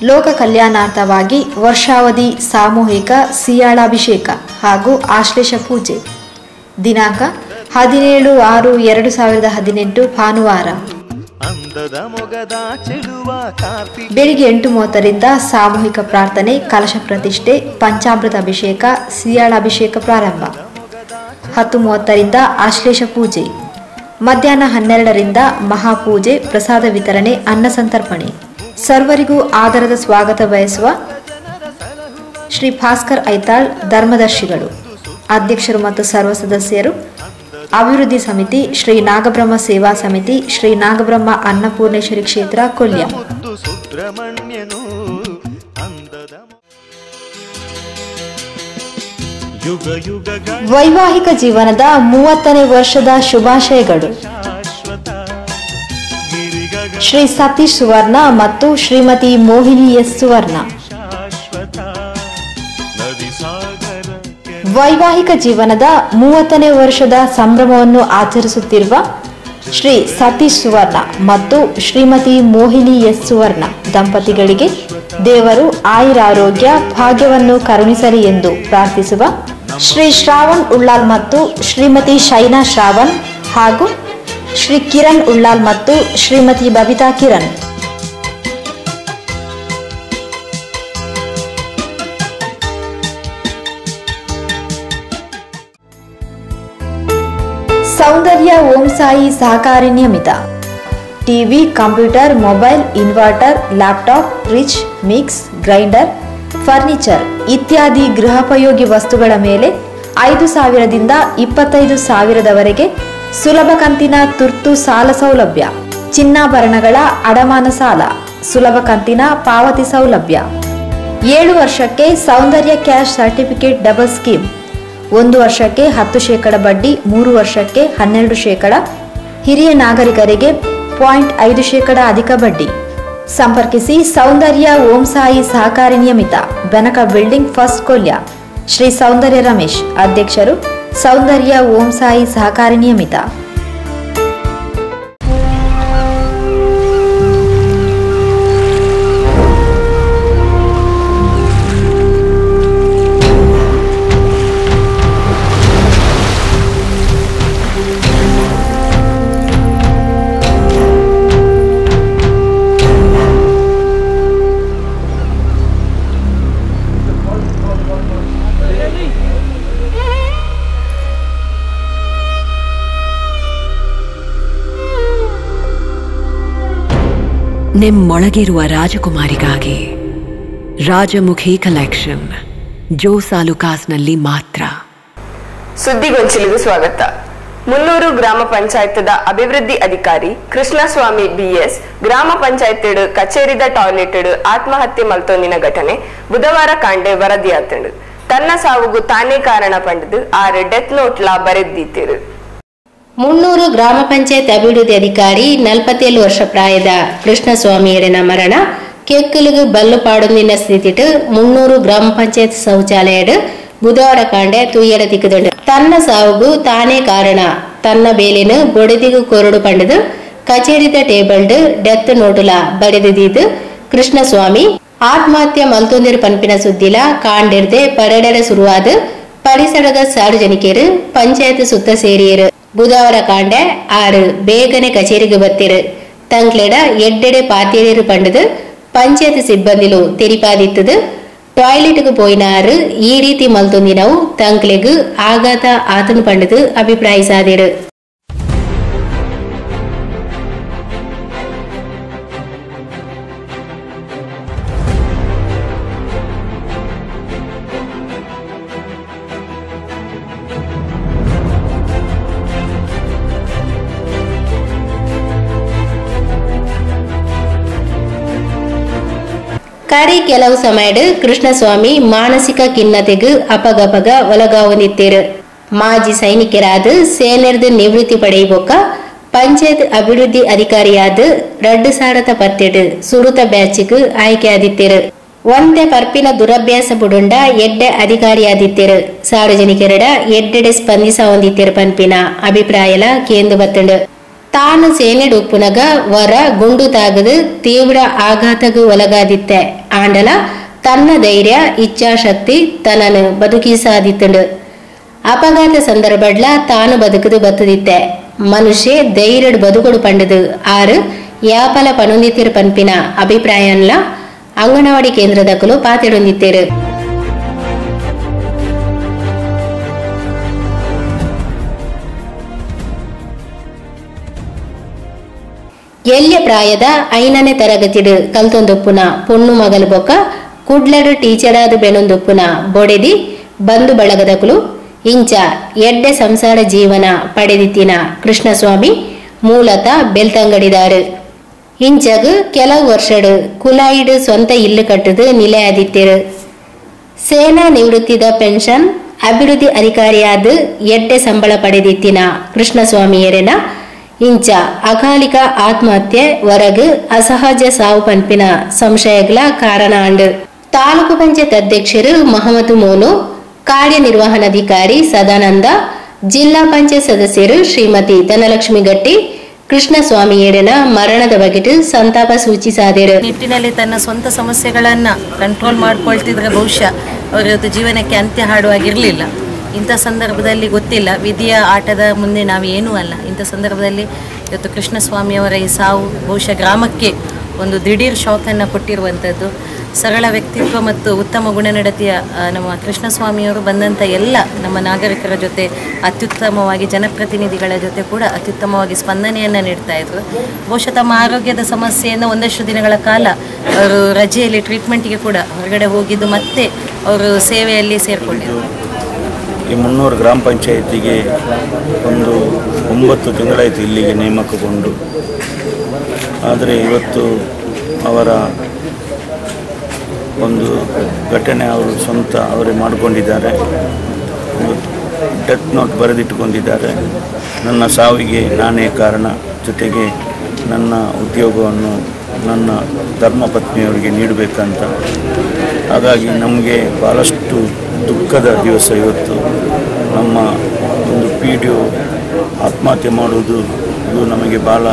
[SPEAKER 4] ಲೋಕ ಕಲ್ಯಾಣಾರ್ಥವಾಗಿ ವರ್ಷಾವಧಿ ಸಾಮೂಹಿಕ ಸಿಯಾಳಾಭಿಷೇಕ ಹಾಗೂ ಆಶ್ಲೇಷ ಪೂಜೆ. ದಿನಾಂಕ 17/6/2018 ಭಾನುವಾರ ಬೆಳಿಗ್ಗೆ 8:30ರಿಂದ ಸಾಮೂಹಿಕ ಪ್ರಾರ್ಥನೆ, ಕಲಶ ಪ್ರತಿಷ್ಠೆ, ಪಂಚಾಮೃತ ಅಭಿಷೇಕ, ಸಿಯಾಳಾಭಿಷೇಕ ಪ್ರಾರಂಭ. 10:30ರಿಂದ ಆಶ್ಲೇಷ ಪೂಜೆ, ಮಧ್ಯಾಹ್ನ 12ರಿಂದ ಮಹಾಪೂಜೆ, ಪ್ರಸಾದ ವಿತರಣೆ, ಅನ್ನ ಸಂತರ್ಪಣೆ. ಸರ್ವರಿಗೂ ಆದರದ ಸ್ವಾಗತ ಬಯಸುವ ಶ್ರೀ ಭಾಸ್ಕರ್ ಐತಾಳ್ ಧರ್ಮದರ್ಶಿಗಳು, ಅಧ್ಯಕ್ಷರು ಮತ್ತು ಸರ್ವ ಸದಸ್ಯರು, ಅಭಿವೃದ್ಧಿ ಸಮಿತಿ, ಶ್ರೀ ನಾಗಬ್ರಹ್ಮ ಸೇವಾ ಸಮಿತಿ, ಶ್ರೀ ನಾಗಬ್ರಹ್ಮ ಅನ್ನಪೂರ್ಣೇಶ್ವರಿ ಕ್ಷೇತ್ರ ಕೊಲ್ಯ. ವೈವಾಹಿಕ ಜೀವನದ 30ನೇ ವರ್ಷದ ಶುಭಾಶಯಗಳು. ಶ್ರೀ ಸತೀಶ್ ಸುವರ್ಣ ಮತ್ತು ಶ್ರೀಮತಿ ಮೋಹಿನಿ ಎಸ್ ಸುವರ್ಣ. ವೈವಾಹಿಕ ಜೀವನದ 30ನೇ ವರ್ಷದ ಸಂಭ್ರಮವನ್ನು ಆಚರಿಸುತ್ತಿರುವ ಶ್ರೀ ಸತೀಶ್ ಸುವರ್ಣ ಮತ್ತು ಶ್ರೀಮತಿ ಮೋಹಿನಿ ಎಸ್ ಸುವರ್ಣ ದಂಪತಿಗಳಿಗೆ ದೇವರು ಆಯುರಾರೋಗ್ಯ ಭಾಗ್ಯವನ್ನು ಕರುಣಿಸಲಿ ಎಂದು ಪ್ರಾರ್ಥಿಸುವ ಶ್ರೀ ಶ್ರಾವಣ್ ಉಳ್ಳಾಲ್ ಮತ್ತು ಶ್ರೀಮತಿ ಶೈನಾ ಶ್ರಾವಣ್ ಹಾಗೂ ಶ್ರೀ ಕಿರಣ್ ಉಳ್ಳಾಲ್ ಮತ್ತು ಶ್ರೀಮತಿ ಬಬಿತಾ ಕಿರಣ್. ಸೌಂದರ್ಯ ಓಂ ಸಾಯಿ ಸಹಕಾರಿ ನಿಯಮಿತ TV, computer, mobile, inverter, laptop, fridge, mix, grinder, furniture ಇತ್ಯಾದಿ ಗೃಹೋಪಯೋಗಿ ವಸ್ತುಗಳ ಮೇಲೆ 5,000ದಿಂದ 25,000ದವರೆಗೆ ಸುಲಭ ಕಂತಿನ ತುರ್ತು ಸಾಲ ಸೌಲಭ್ಯ, ಚಿನ್ನಾಭರಣಗಳ ಅಡಮಾನ ಸಾಲ, ಸುಲಭ ಕಂತಿನ ಪಾವತಿ ಸೌಲಭ್ಯ, 7 ವರ್ಷಕ್ಕೆ Soundarya cash certificate double scheme, 1 ವರ್ಷಕ್ಕೆ 10% ಬಡ್ಡಿ, 3 ವರ್ಷಕ್ಕೆ 12%, ಹಿರಿಯ ನಾಗರಿಕರಿಗೆ 0.5% ಅಧಿಕ ಬಡ್ಡಿ. ಸಂಪರ್ಕಿಸಿ ಸೌಂದರ್ಯ ಓಂ ಸಾಯಿ ಸಹಕಾರಿ ನಿಯಮಿತ, ಬೆನಕ ಬಿಲ್ಡಿಂಗ್, ಫಸ್ಟ್ ಕೊಲ್ಯ. ಶ್ರೀ ಸೌಂದರ್ಯ ರಮೇಶ್, ಅಧ್ಯಕ್ಷರು, ಸೌಂದರ್ಯ ಓಂ ಸಾಯಿ ಸಹಕಾರಿ ನಿಯಮಿತ.
[SPEAKER 8] ನಿಮ್ಮೊಳಗಿರುವ ರಾಜಕುಮಾರಿಗಾಗಿ ರಾಜಮುಖಿ ಕಲೆಕ್ಷನ್ ಜೋಸ್ ಆಲುಕಾಸ್ನಲ್ಲಿ ಮಾತ್ರ.
[SPEAKER 2] ಸುದ್ದಿಗೊಂಚಿಲಿಗೂ ಸ್ವಾಗತ. ಮುನ್ನೂರು ಗ್ರಾಮ ಪಂಚಾಯತ್ದ ಅಭಿವೃದ್ಧಿ ಅಧಿಕಾರಿ ಕೃಷ್ಣಸ್ವಾಮಿ ಬಿಎಸ್ ಗ್ರಾಮ ಪಂಚಾಯತ್ ಕಚೇರಿದ ಟಾಯ್ಲೆಟ್ ಆತ್ಮಹತ್ಯೆ ಮಲ್ತೊಂದಿನ ಘಟನೆ ಬುಧವಾರ ಕಾಂಡೆ ವರದಿಯಾತಂಡು. ತನ್ನ ಸಾವುಗು ತಾನೇ ಕಾರಣ ಪಂಡದು ಆರು ಡೆತ್ ನೋಟ್ಲಾ ಬರೆದಿದ್ದರು.
[SPEAKER 3] ಮುನ್ನೂರು ಗ್ರಾಮ ಪಂಚಾಯತ್ ಅಭಿವೃದ್ಧಿ ಅಧಿಕಾರಿ 47 ವರ್ಷ ಪ್ರಾಯದ ಕೃಷ್ಣಸ್ವಾಮಿಯರನ ಮರಣ ಕೆಕ್ಕಲಿಗೆ ಬಲ್ಲು ಪಾಡೊಂದಿನ ಸ್ಥಿತಿಟ್ ಮುನ್ನೂರು ಗ್ರಾಮ ಪಂಚಾಯತ್ ಶೌಚಾಲಯಡ್ ಬುಧವಾರ ಕಾಂಡೆ ತೂಯರ ತಿಕ್ಕುದುಂಡು. ತನ್ನ ಸಾವುಗು ತಾನೇ ಕಾರಣ, ತನ್ನ ಬೇಲಿನ ಬೊಡೆದಿಗು ಕೊರಡು ಪಂಡದು ಕಚೇರಿದ ಟೇಬಲ್ಡ್ ಡೆತ್ ನೋಟುಲ ಬರೆದಿದ್ದು ಕೃಷ್ಣಸ್ವಾಮಿ ಆತ್ಮಹತ್ಯೆ ಮಲ್ತೊಂದಿರು ಪನ್ಪಿನ ಸುದ್ದಿಲ ಕಾಂಡಿರ್ದೆ ಪರಡೆರ ಶುರುವಾದ ಪರಿಸರದ ಸಾರ್ವಜನಿಕರು ಪಂಚಾಯತ್ ಸುತ್ತ ಸೇರಿಯರು. ಬುಧವಾರ ಕಾಂಡೆ ಆರು ಬೇಗನೆ ಕಚೇರಿಗೆ ಬತ್ತಿರು. ತಂಗ್ಲೆಡ ಎಡ್ಡೆಡೆ ಪಾತೇರಿರು ಪಂಡದು ಪಂಚಾಯತ್ ಸಿಬ್ಬಂದಿಲು ತೆರಿಪಾದಿತ್ತದು. ಟಾಯ್ಲೆಟ್ಗೆ ಪೋಯಿನಾರು ಈ ರೀತಿ ಮಲ್ತೊಂದಿನವು ತಂಕ್ಲೆಗ್ ಆಘಾತ ಆತನು ಪಂಡದು ಅಭಿಪ್ರಾಯಿಸಾದಿರು. ಕರಿ ಕೆಲವು ಸಮಯಡ್ ಕೃಷ್ಣಸ್ವಾಮಿ ಮಾನಸಿಕ ಖಿನ್ನತೆಗೂ ಅಪಗಪಗ ಒಳಗಾವೊಂದಿತ್ತೇರು. ಮಾಜಿ ಸೈನಿಕರಾದ ಸೇನೆರ್ದು ನಿವೃತ್ತಿ ಪಡೆಯಬೊಕ್ಕ ಪಂಚಾಯತ್ ಅಭಿವೃದ್ಧಿ ಅಧಿಕಾರಿಯಾದ 2010 ಸುರುತ ಬ್ಯಾಚಿಗೆ ಆಯ್ಕೆಯಾದಿತ್ತೇರು. ಒಂದೇ ಪರ್ಪಿನ ದುರಭ್ಯಾಸ ಬುಡುಂಡ ಎಡ್ಡೆ ಅಧಿಕಾರಿಯಾದಿತ್ತೇರು. ಸಾರ್ವಜನಿಕರಡ ಎಡ್ಡೆಡೆ ಸ್ಪಂದಿಸ ಹೊಂದಿತ್ತೇರು ಪನ್ಪಿನ ಅಭಿಪ್ರಾಯಲ ಕೇಂದ್ರ ಬತ್ತಂಡು. ತಾನು ಸೇನೆಡ್ ಉಪ್ಪುನಗ ವರ ಗುಂಡು ತಾಗದು ತೀವ್ರ ಆಘಾತಗೂ ಒಳಗಾದಿತ್ತೆ. ಆಂಡಲ ತನ್ನ ಧೈರ್ಯ ಇಚ್ಛಾಶಕ್ತಿ ತನ್ನನ್ನು ಬದುಕಿಸಾದಿತ್ತಂಡು. ಅಪಘಾತ ಸಂದರ್ಭಡ್ಲ ತಾನು ಬದುಕದು ಬತ್ತದಿತ್ತೆ. ಮನುಷ್ಯ ಧೈರ್ಯಡ್ ಬದುಕುಡು ಪಂಡದು ಆರು ಯಾಪಲ ಪನುಂದಿತ್ತಿರು ಪನ್ಪಿನ ಅಭಿಪ್ರಾಯನ್ಲ ಅಂಗನವಾಡಿ ಕೇಂದ್ರದಕಲು ಪಾತಿಡೊಂದಿತ್ತೇರು. ಎಲ್ಯ ಪ್ರಾಯದ 5ನೇ ತರಗತಿಡು ಕಲ್ತೊಂದೊಪ್ಪುನ ಪೊಣ್ಣು ಮಗಲು ಬೊಕ್ಕ ಕುಡ್ಲಡು ಟೀಚರಾದ ಬೆನೊಂದೊಪ್ಪುನ ಬೊಡೆದಿ ಬಂಧು ಬಳಗದಕುಲು ಇಂಚ ಎಡ್ಡೆ ಸಂಸಾರ ಜೀವನ ಪಡೆದಿತ್ತಿನ ಕೃಷ್ಣಸ್ವಾಮಿ ಮೂಲತಃ ಬೆಲ್ತಂಗಡಿದಾರು. ಇಂಚಗು ಕೆಲವು ವರ್ಷಡು ಕುಲಾಯಿಡು ಸ್ವಂತ ಇಲ್ಲು ಕಟ್ಟದು ನಿಲೆಯಾದಿತ್ತಿರು. ಸೇನಾ ನಿವೃತ್ತಿದ ಪೆನ್ಷನ್ ಅಭಿವೃದ್ಧಿ ಅಧಿಕಾರಿಯಾದ ಎಡ್ಡೆ ಸಂಬಳ ಪಡೆದಿತ್ತಿನ ಕೃಷ್ಣಸ್ವಾಮಿಯರೆನ ಇಂಚ ಅಕಾಲಿಕ ಆತ್ಮಹತ್ಯೆ ಹೊರಗು ಅಸಹಜ ಸಾವು ಪನ್ಪಿನ ಸಂಶಯಗಳ ಕಾರಣ ಅಂಡು. ತಾಲೂಕು ಪಂಚಾಯತ್ ಅಧ್ಯಕ್ಷರು ಮಹಮ್ಮದ್ ಮೋನು, ಕಾರ್ಯನಿರ್ವಹಣಾಧಿಕಾರಿ ಸದಾನಂದ, ಜಿಲ್ಲಾ ಪಂಚಾಯತ್ ಸದಸ್ಯರು ಶ್ರೀಮತಿ ಧನಲಕ್ಷ್ಮಿ ಗಟ್ಟಿ ಕೃಷ್ಣಸ್ವಾಮಿಯರನ ಮರಣದ ಬಗೆಟು ಸಂತಾಪ ಸೂಚಿಸಾದರು.
[SPEAKER 9] ನಿಟ್ಟಿನಲ್ಲಿ ತನ್ನ ಸ್ವಂತ ಸಮಸ್ಯೆಗಳನ್ನು ಕಂಟ್ರೋಲ್ ಮಾಡಿಕೊಳ್ತಿದ್ರೆ ಬಹುಶಃ ಅವರ ಜೀವನಕ್ಕೆ ಅಂತ್ಯ ಹಾಡುವಾಗಿರಲಿಲ್ಲ. ಇಂಥ ಸಂದರ್ಭದಲ್ಲಿ ಗೊತ್ತಿಲ್ಲ, ವಿಧಿಯ ಆಟದ ಮುಂದೆ ನಾವೇನೂ ಅಲ್ಲ. ಇಂಥ ಸಂದರ್ಭದಲ್ಲಿ ಇವತ್ತು ಕೃಷ್ಣಸ್ವಾಮಿಯವರ ಈ ಸಾವು ಬಹುಶಃ ಗ್ರಾಮಕ್ಕೆ ಒಂದು ದಿಢೀರ್ ಶಾಕನ್ನು ಕೊಟ್ಟಿರುವಂಥದ್ದು. ಸರಳ ವ್ಯಕ್ತಿತ್ವ ಮತ್ತು ಉತ್ತಮ ಗುಣನಡತೆಯ ನಮ್ಮ ಕೃಷ್ಣಸ್ವಾಮಿಯವರು ಬಂದಂಥ ಎಲ್ಲ ನಮ್ಮ ನಾಗರಿಕರ ಜೊತೆ ಅತ್ಯುತ್ತಮವಾಗಿ, ಜನಪ್ರತಿನಿಧಿಗಳ ಜೊತೆ ಕೂಡ ಅತ್ಯುತ್ತಮವಾಗಿ ಸ್ಪಂದನೆಯನ್ನು ನೀಡ್ತಾಯಿದ್ರು. ಬಹುಶಃ ತಮ್ಮ ಆರೋಗ್ಯದ ಸಮಸ್ಯೆಯಿಂದ ಒಂದಷ್ಟು ದಿನಗಳ ಕಾಲ ಅವರು ರಜೆಯಲ್ಲಿ ಟ್ರೀಟ್ಮೆಂಟಿಗೆ ಕೂಡ ಹೊರಗಡೆ ಹೋಗಿದ್ದು ಮತ್ತೆ ಅವರು ಸೇವೆಯಲ್ಲಿ ಸೇರಿಕೊಂಡಿದ್ರು.
[SPEAKER 10] ಈ ಮುನ್ನೂರು ಗ್ರಾಮ ಪಂಚಾಯಿತಿಗೆ ಒಂದು 9 ತಿಂಗಳಾಯಿತು ಇಲ್ಲಿಗೆ ನೇಮಕಗೊಂಡು. ಆದರೆ ಇವತ್ತು ಅವರ ಒಂದು ಘಟನೆ ಅವರು ಸ್ವಂತ ಅವರೇ ಮಾಡಿಕೊಂಡಿದ್ದಾರೆ. ಒಂದು ಡೆತ್ ನೋಟ್ ಬರೆದಿಟ್ಟುಕೊಂಡಿದ್ದಾರೆ. ನನ್ನ ಸಾವಿಗೆ ನಾನೇ ಕಾರಣ, ಜೊತೆಗೆ ನನ್ನ ಉದ್ಯೋಗವನ್ನು ನನ್ನ ಧರ್ಮಪತ್ನಿಯವರಿಗೆ ನೀಡಬೇಕಂತ. ಹಾಗಾಗಿ ನಮಗೆ ಭಾಳಷ್ಟು ದುಃಖದ ದಿವಸ ಇವತ್ತು. ನಮ್ಮ ಒಂದು ಪಿ ಡಿ ಒ ಆತ್ಮಹತ್ಯೆ ಮಾಡುವುದು ಇದು ನಮಗೆ ಭಾಳ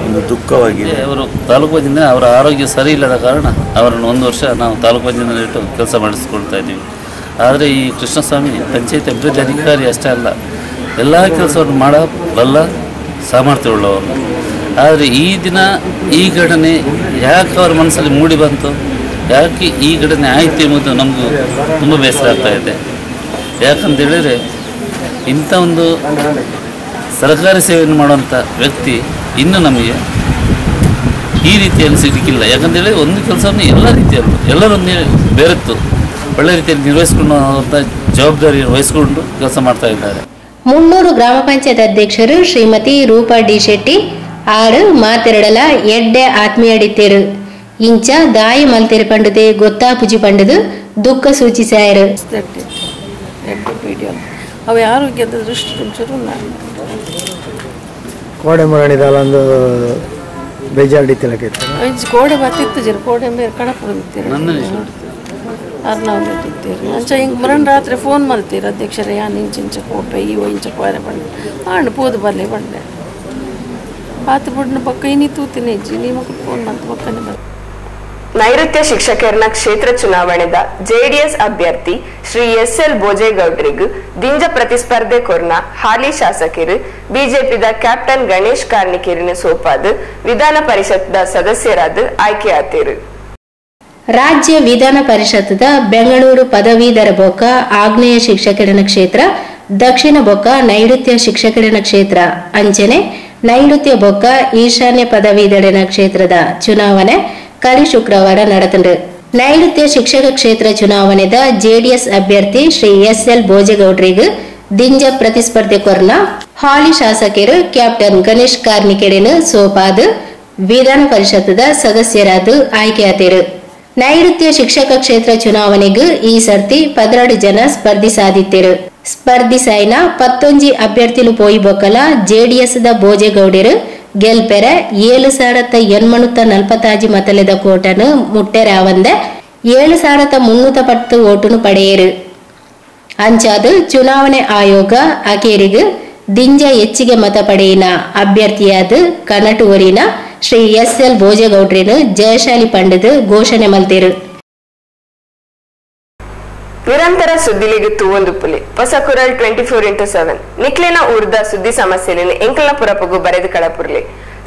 [SPEAKER 10] ಒಂದು ದುಃಖವಾಗಿದೆ.
[SPEAKER 11] ಅವರು ತಾಲೂಕು ಪಂಚಾಯತ್ನ ಅವರ ಆರೋಗ್ಯ ಸರಿ ಇಲ್ಲದ ಕಾರಣ ಅವರನ್ನು 1 ವರ್ಷ ನಾವು ತಾಲೂಕು ಪಂಚಾಯತ್ನಲ್ಲಿ ಇಟ್ಟು ಕೆಲಸ ಮಾಡಿಸ್ಕೊಳ್ತಾ ಇದ್ದೀವಿ. ಆದರೆ ಈ ಕೃಷ್ಣಸ್ವಾಮಿ ಪಂಚಾಯತ್ ಅಭಿವೃದ್ಧಿ ಅಧಿಕಾರಿ ಅಷ್ಟೇ ಅಲ್ಲ, ಎಲ್ಲ ಕೆಲಸವನ್ನು ಮಾಡಬಲ್ಲ ಸಾಮರ್ಥ್ಯವುಳ್ಳವರು. ಆದರೆ ಈ ದಿನ ಈ ಘಟನೆ ಯಾಕೆ ಅವರ ಮನಸ್ಸಲ್ಲಿ ಮೂಡಿ ಬಂತು, ಯಾಕೆ ಈ ಘಟನೆ ಆಯಿತು ಎಂಬುದು ನಮಗೂ ತುಂಬ ಬೇಸರ ಆಗ್ತಾ ಇದೆ. ಯಾಕಂತೇಳಿದರೆ ಇಂಥ ಒಂದು ಸರ್ಕಾರಿ ಸೇವೆಯನ್ನು ಮಾಡುವಂಥ ವ್ಯಕ್ತಿ ಇನ್ನೂ ನಮಗೆ ಈ ರೀತಿ ಅನಿಸಲಿಕ್ಕಿಲ್ಲ. ಯಾಕಂತೇಳಿ ಒಂದು ಕೆಲಸವನ್ನು ಎಲ್ಲ ರೀತಿಯಲ್ಲೂ ಎಲ್ಲರೊಂದಿಗೆ ಬೆರೆತು ಒಳ್ಳೆ ರೀತಿಯಲ್ಲಿ ನಿರ್ವಹಿಸಿಕೊಂಡು ಜವಾಬ್ದಾರಿ ವಹಿಸಿಕೊಂಡು ಕೆಲಸ ಮಾಡ್ತಾ ಇದ್ದಾರೆ.
[SPEAKER 3] 300 ಗ್ರಾಮ ಪಂಚಾಯತ್ ಅಧ್ಯಕ್ಷರು ಶ್ರೀಮತಿ ರೂಪಾ ಡಿ ಶೆಟ್ಟಿ ಆರು ಮಾತೆರಡಲ ಎಡ್ಡೆ ಆತ್ಮೀಯಡಿತೇರು ಇಂಚ ದಾಯಿ ಮಲ್ತೆರು ಪಂಡದೆ ಗೊತ್ತಾ ಪುಜಿ ಪಂಡದು ದುಃಖ ಸೂಚಿಸಾಯರು.
[SPEAKER 12] ಅವ ಆರೋಗ್ಯದ ದೃಷ್ಟಿ
[SPEAKER 13] ಕೋಡೆ ಮರಣಿದಾಲೊಂದು ಬೇಜಾರ್ಡಿತ್ತಿಲ್ಲ.
[SPEAKER 12] ಕೋಡೆ ಬತ್ತಿತ್ತು ಜರ ಕೋಡೆ ಮೇರೆ ಕಡಪುಡಿತ್ತೀರ ಅರ್ನವ್ರು ಅಂಚ ಹಿಂಗೆ ಮರಣ ರಾತ್ರಿ ಫೋನ್ ಮಾಡ್ತೀರ ಅಧ್ಯಕ್ಷರೇ ಯಾನ್ ಇಂಚಿಂಚ ಕೋಪೆ ಈ ಇಂಚ ಕೋರೆ ಬಂಡೆ ಆಂಡ್ ಪೋದು ಬರಲಿ ಬಂಡೆ ಆತ ಬುಡ್ನ ಪಕ್ಕ ಇನ್ನಿ ತೂತಿನ ಇಜ್ಜಿ ನಿಮಗೆ ಫೋನ್ ಮಾಡ್ತು ಪಕ್ಕನೆ ಬರ್.
[SPEAKER 2] ನೈಋತ್ಯ ಶಿಕ್ಷಕರನ ಕ್ಷೇತ್ರ ಚುನಾವಣೆದ ಜೆಡಿಎಸ್ ಅಭ್ಯರ್ಥಿ ಶ್ರೀ ಎಸ್ ಎಲ್ ಭೋಜೇಗೌಡ್ರಿಗ್ ದಿಂಜ ಪ್ರತಿಸ್ಪರ್ಧೆ ಕೊರ್ನ ಹಾಲಿ ಶಾಸಕರು ಬಿಜೆಪಿದ ಕ್ಯಾಪ್ಟನ್ ಗಣೇಶ್ ಕಾರ್ಣಿಕೇರಿನ ಸೋಪಾದ ವಿಧಾನ ಪರಿಷತ್ದ ಸದಸ್ಯರಾದ ಆಯ್ಕೆಯಾತೇರು.
[SPEAKER 3] ರಾಜ್ಯ ವಿಧಾನ ಪರಿಷತ್ದ ಬೆಂಗಳೂರು ಪದವೀಧರ ಬೊಕ್ಕ ಆಗ್ನೇಯ ಶಿಕ್ಷಕರನ ಕ್ಷೇತ್ರ, ದಕ್ಷಿಣ ಬೊಕ್ಕ ನೈಋತ್ಯ ಶಿಕ್ಷಕರನ ಕ್ಷೇತ್ರ, ಅಂಚನೆ ನೈಋತ್ಯ ಬೊಕ್ಕ ಈಶಾನ್ಯ ಪದವೀಧರನ ಕ್ಷೇತ್ರದ ಚುನಾವಣೆ ಕರಿ ಶುಕ್ರವಾರ ನಡೆತಂಡು. ನೈಋತ್ಯ ಶಿಕ್ಷಕ ಕ್ಷೇತ್ರ ಚುನಾವಣೆದ ಜೆಡಿಎಸ್ ಅಭ್ಯರ್ಥಿ ಶ್ರೀ ಎಸ್ ಎಲ್ ಭೋಜೇಗೌಡ್ರಿಗ್ ದಿಂಜ ಪ್ರತಿಸ್ಪರ್ಧೆ ಕೊರ್ನ ಹಾಲಿ ಶಾಸಕರು ಕ್ಯಾಪ್ಟನ್ ಗಣೇಶ್ ಕಾರ್ಣಿಕೆಡಿನ ಸೋಪಾದ ವಿಧಾನ ಪರಿಷತ್ದ ಸದಸ್ಯರಾದ ಆಯ್ಕೆಯಾತೇರು. ನೈಋತ್ಯ ಶಿಕ್ಷಕ ಕ್ಷೇತ್ರ ಚುನಾವಣೆಗೂ ಈ ಸರ್ತಿ 12 ಜನ ಸ್ಪರ್ಧಿಸಾದಿತ್ತೇರು. ಸ್ಪರ್ಧಿಸಾಯ್ನ 19 ಅಭ್ಯರ್ಥಿಲು ಪೋಯಿ ಬೊಕ್ಕಲ ಜೆಡಿಎಸ್ the ಭೋಜೇಗೌಡರು ಗೆಲ್ಪೆರೆ 7,845 ಮತಲೆದ ಕೋಟನು ಮುಟ್ಟೆರಾವಂದ 7,310 ಓಟುನು ಪಡೆಯರು. ಅಂಚಾದು ಚುನಾವಣೆ ಆಯೋಗ ಅಕೇರಿಗು ದಿಂಜ ಹೆಚ್ಚಿಗೆ ಮತ ಪಡೆಯಿನ ಅಭ್ಯರ್ಥಿಯಾದ ಕನಟೂರಿನ ಶ್ರೀ ಎಸ್ ಎಲ್ ಭೋಜೇಗೌಡ್ರಿನ ಜಯಶಾಲಿ ಪಂಡದು ಘೋಷಣೆ ಮಲ್ತೇರು.
[SPEAKER 2] ನಿರಂತರ ಸುದ್ದಿಲಿಗೆ ತೂವೊಂದು ಪುಲಿ ಹೊಸ ಕುರಲ್ 24x7 ನಿಕ್ಲಿನ ಊರ್ದ ಸುದ್ದಿ ಸಮಸ್ಯೆಲಿನ ಎಂಕಲ್ನ ಪುರಪಗು ಬರೆದು ಕಳಪುರ್ಲಿ.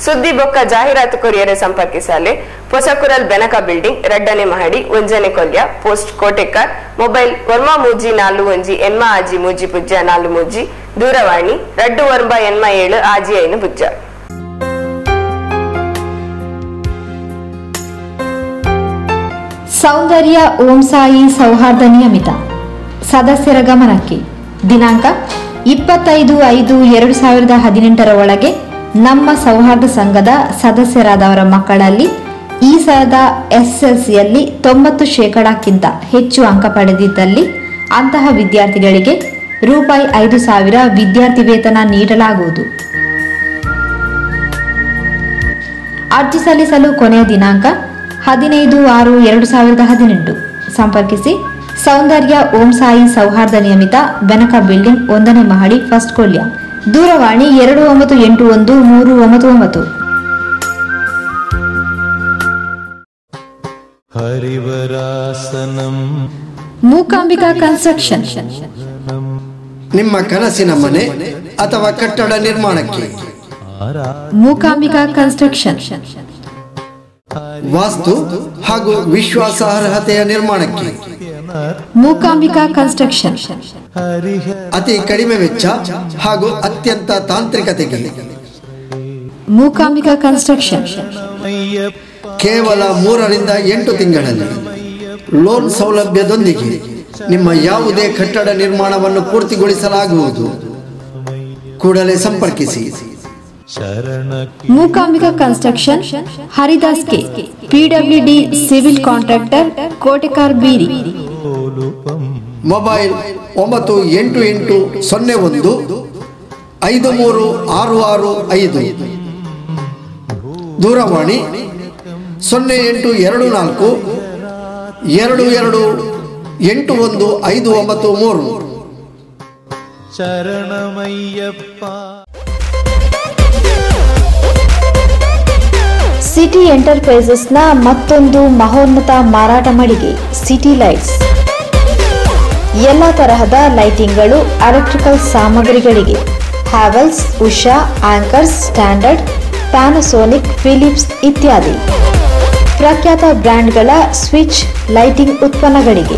[SPEAKER 2] ಸುದ್ದಿ ಬೊಕ್ಕ ಜಾಹೀರಾತು ಕೊರಿಯರೆ ಸಂಪರ್ಕಿಸಾಲೆ ಹೊಸ ಕುರಲ್ ಬೆನಕ ಬಿಲ್ಡಿಂಗ್ ರಡ್ಡನೆ ಮಹಡಿ ಒಂಜನೆ ಕೊಲ್ಯ ಪೋಸ್ಟ್ ಕೋಟೆಕಾರ್ ಮೊಬೈಲ್ ವರ್ಮ ಮೂಜಿ ನಾಲು ಒಂಜಿ ಎನ್ಮ ಆಜಿ ಮೂಜಿ ಪುಜ್ಜ ನಾಲು ಮೂಜಿ ದೂರವಾಣಿ ರಡ್ಡು ವರ್ಮ ಎನ್ಮ ಏಳು ಆಜಿ ಐನು ಪುಜ್ಜ.
[SPEAKER 4] ಸೌಂದರ್ಯ ಓಂ ಸಾಯಿ ಸೌಹಾರ್ದ ನಿಯಮಿತ ಸದಸ್ಯರ ಗಮನಕ್ಕೆ ದಿನಾಂಕ 25/5/2018 ಒಳಗೆ ನಮ್ಮ ಸೌಹಾರ್ದ ಸಂಘದ ಸದಸ್ಯರಾದವರ ಮಕ್ಕಳಲ್ಲಿ ಈ ಸಲದ ಎಸ್ಎಲ್ಸಿಯಲ್ಲಿ 90%ಕ್ಕಿಂತ ಹೆಚ್ಚು ಅಂಕ ಪಡೆದಿದ್ದಲ್ಲಿ ಅಂತಹ ವಿದ್ಯಾರ್ಥಿಗಳಿಗೆ ₹5,000 ವಿದ್ಯಾರ್ಥಿ ವೇತನ ನೀಡಲಾಗುವುದು. ಅರ್ಜಿ ಸಲ್ಲಿಸಲು ಕೊನೆಯ ದಿನಾಂಕ 15/6/2018. ಸಂಪರ್ಕಿಸಿ ಸೌಂದರ್ಯ ಓಂ ಸಾಯಿ ಸೌಹಾರ್ದ ನಿಯಮಿತ, ಬೆನಕ ಬಿಲ್ಡಿಂಗ್, 1ನೇ ಮಹಡಿ, ಫಸ್ಟ್ ಕೊಲ್ಯ. ದೂರವಾಣಿ 2981399. ಮೂಕಾಂಬಿಕಾ ಕನ್ಸ್ಟ್ರಕ್ಷನ್,
[SPEAKER 5] ನಿಮ್ಮ ಕನಸಿನ ಮನೆ ಅಥವಾ ಕಟ್ಟಡ ನಿರ್ಮಾಣಕ್ಕೆ
[SPEAKER 4] ಮೂಕಾಂಬಿಕಾ ಕನ್ಸ್ಟ್ರಕ್ಷನ್.
[SPEAKER 5] ವಾಸ್ತು ಹಾಗೂ ವಿಶ್ವಾಸಾರ್ಹತೆಯ ನಿರ್ಮಾಣಕ್ಕೆ
[SPEAKER 4] ಮೂಕಾಂಬಿಕಾ ಕನ್ಸ್ಟ್ರಕ್ಷನ್.
[SPEAKER 5] ಅತಿ ಕಡಿಮೆ ವೆಚ್ಚ ಹಾಗೂ ಅತ್ಯಂತ ತಾಂತ್ರಿಕತೆಗೆ
[SPEAKER 4] ಮೂಕಾಂಬಿಕಾ ಕನ್ಸ್ಟ್ರಕ್ಷನ್.
[SPEAKER 5] ಕೇವಲ 3 ರಿಂದ 8 ತಿಂಗಳಲ್ಲಿ ಲೋನ್ ಸೌಲಭ್ಯದೊಂದಿಗೆ ನಿಮ್ಮ ಯಾವುದೇ ಕಟ್ಟಡ ನಿರ್ಮಾಣವನ್ನು ಪೂರ್ತಿಗೊಳಿಸಲಾಗುವುದು. ಕೂಡಲೇ ಸಂಪರ್ಕಿಸಿ
[SPEAKER 4] Mookambika construction, Haridas K, PWD civil contractor, Kotekar Beeri.
[SPEAKER 5] Mobile 9880 1 53665. ದೂರವಾಣಿ 0824 22 81593.
[SPEAKER 14] ಶರಣಮಯ್ಯಪ್ಪ.
[SPEAKER 4] ಸಿಟಿ ಎಂಟರ್ಪ್ರೈಸಸ್ನ ಮತ್ತೊಂದು ಮಹೋನ್ನತ ಮಾರಾಟ ಮಳಿಗೆ ಸಿಟಿ ಲೈಟ್ಸ್. ಎಲ್ಲ ತರಹದ ಲೈಟಿಂಗ್ಗಳು, ಎಲೆಕ್ಟ್ರಿಕಲ್ ಸಾಮಗ್ರಿಗಳಿಗೆ Havells, Usha, Anchors, Standard, Panasonic, Philips ಇತ್ಯಾದಿ ಪ್ರಖ್ಯಾತ ಬ್ರ್ಯಾಂಡ್ಗಳ ಸ್ವಿಚ್, ಲೈಟಿಂಗ್ ಉತ್ಪನ್ನಗಳಿಗೆ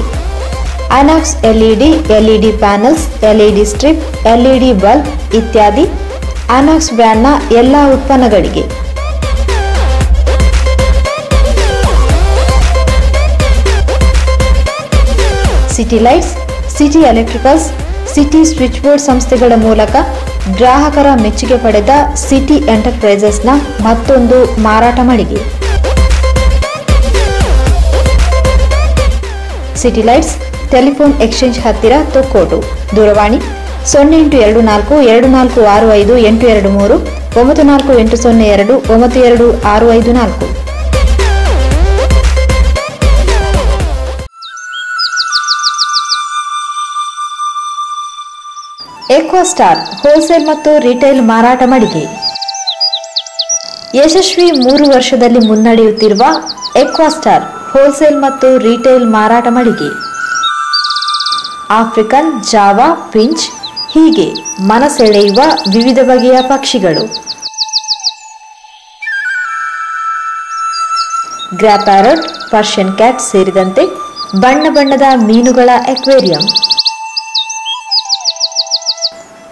[SPEAKER 4] Inox LED, LED panels, LED strip, LED bulb ಇತ್ಯಾದಿ ಐನಾಕ್ಸ್ ಬ್ರ್ಯಾಂಡ್ನ ಎಲ್ಲ ಉತ್ಪನ್ನಗಳಿಗೆ. City Lights, City Electricals, City Switch Board ಸಂಸ್ಥೆಗಳ ಮೂಲಕ ಗ್ರಾಹಕರ ಮೆಚ್ಚುಗೆ ಪಡೆದ ಸಿಟಿ ಎಂಟರ್ಪ್ರೈಸಸ್ನ ಮತ್ತೊಂದು ಮಾರಾಟ ಮಳಿಗೆ. City lights, telephone exchange ಹತ್ತಿರ, ತೊಕ್ಕೋಟು. ದೂರವಾಣಿ 0824 2465 823, 9480 92654. ಎಕ್ವಾಸ್ಟಾರ್ ಹೋಲ್ಸೇಲ್ ಮತ್ತು ರಿಟೇಲ್ ಮಾರಾಟ ಮಳಿಗೆ. ಯಶಸ್ವಿ 3 ವರ್ಷದಲ್ಲಿ ಮುನ್ನಡೆಯುತ್ತಿರುವ ಎಕ್ವಾಸ್ಟಾರ್ ಹೋಲ್ಸೇಲ್ ಮತ್ತು ರಿಟೇಲ್ ಮಾರಾಟ ಮಳಿಗೆ. African, Java, pinch ಹೀಗೆ ಮನಸೆಳೆಯುವ ವಿವಿಧ ಬಗೆಯ ಪಕ್ಷಿಗಳು. Grey parrot, Persian cat ಸೇರಿದಂತೆ ಬಣ್ಣ ಬಣ್ಣದ ಮೀನುಗಳ aquarium.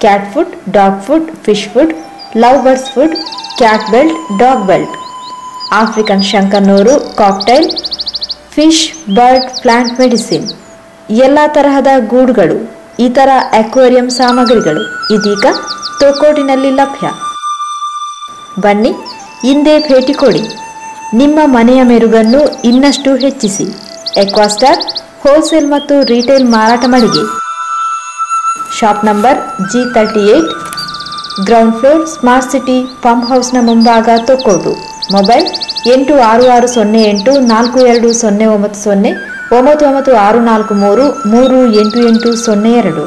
[SPEAKER 4] Cat food, dog food, fish food, love birds food, cat belt, dog belt, African ಶಂಕನೂರು, cockatiel, fish, bird, plant medicine, ಎಲ್ಲ ತರಹದ ಗೂಡುಗಳು, ಇತರ ಅಕ್ವೇರಿಯಂ ಸಾಮಗ್ರಿಗಳು ಇದೀಗ ತೊಕ್ಕೋಟಿನಲ್ಲಿ ಲಭ್ಯ. ಬನ್ನಿ, ಇಂದೇ ಭೇಟಿ ಕೊಡಿ. ನಿಮ್ಮ ಮನೆಯ ಮೆರುಗನ್ನು ಇನ್ನಷ್ಟು ಹೆಚ್ಚಿಸಿ. ಎಕ್ವಾಸ್ಟಾರ್ ಹೋಲ್ಸೇಲ್ ಮತ್ತು ರಿಟೇಲ್ ಮಾರಾಟ ಮಳಿಗೆ. Shop number G38, ground floor, smart city pump ಹೌಸ್ನ ಮುಂಭಾಗ, ತೊಕ್ಕೋಟು. ಮೊಬೈಲ್ 8660 842 090, 99643 38802.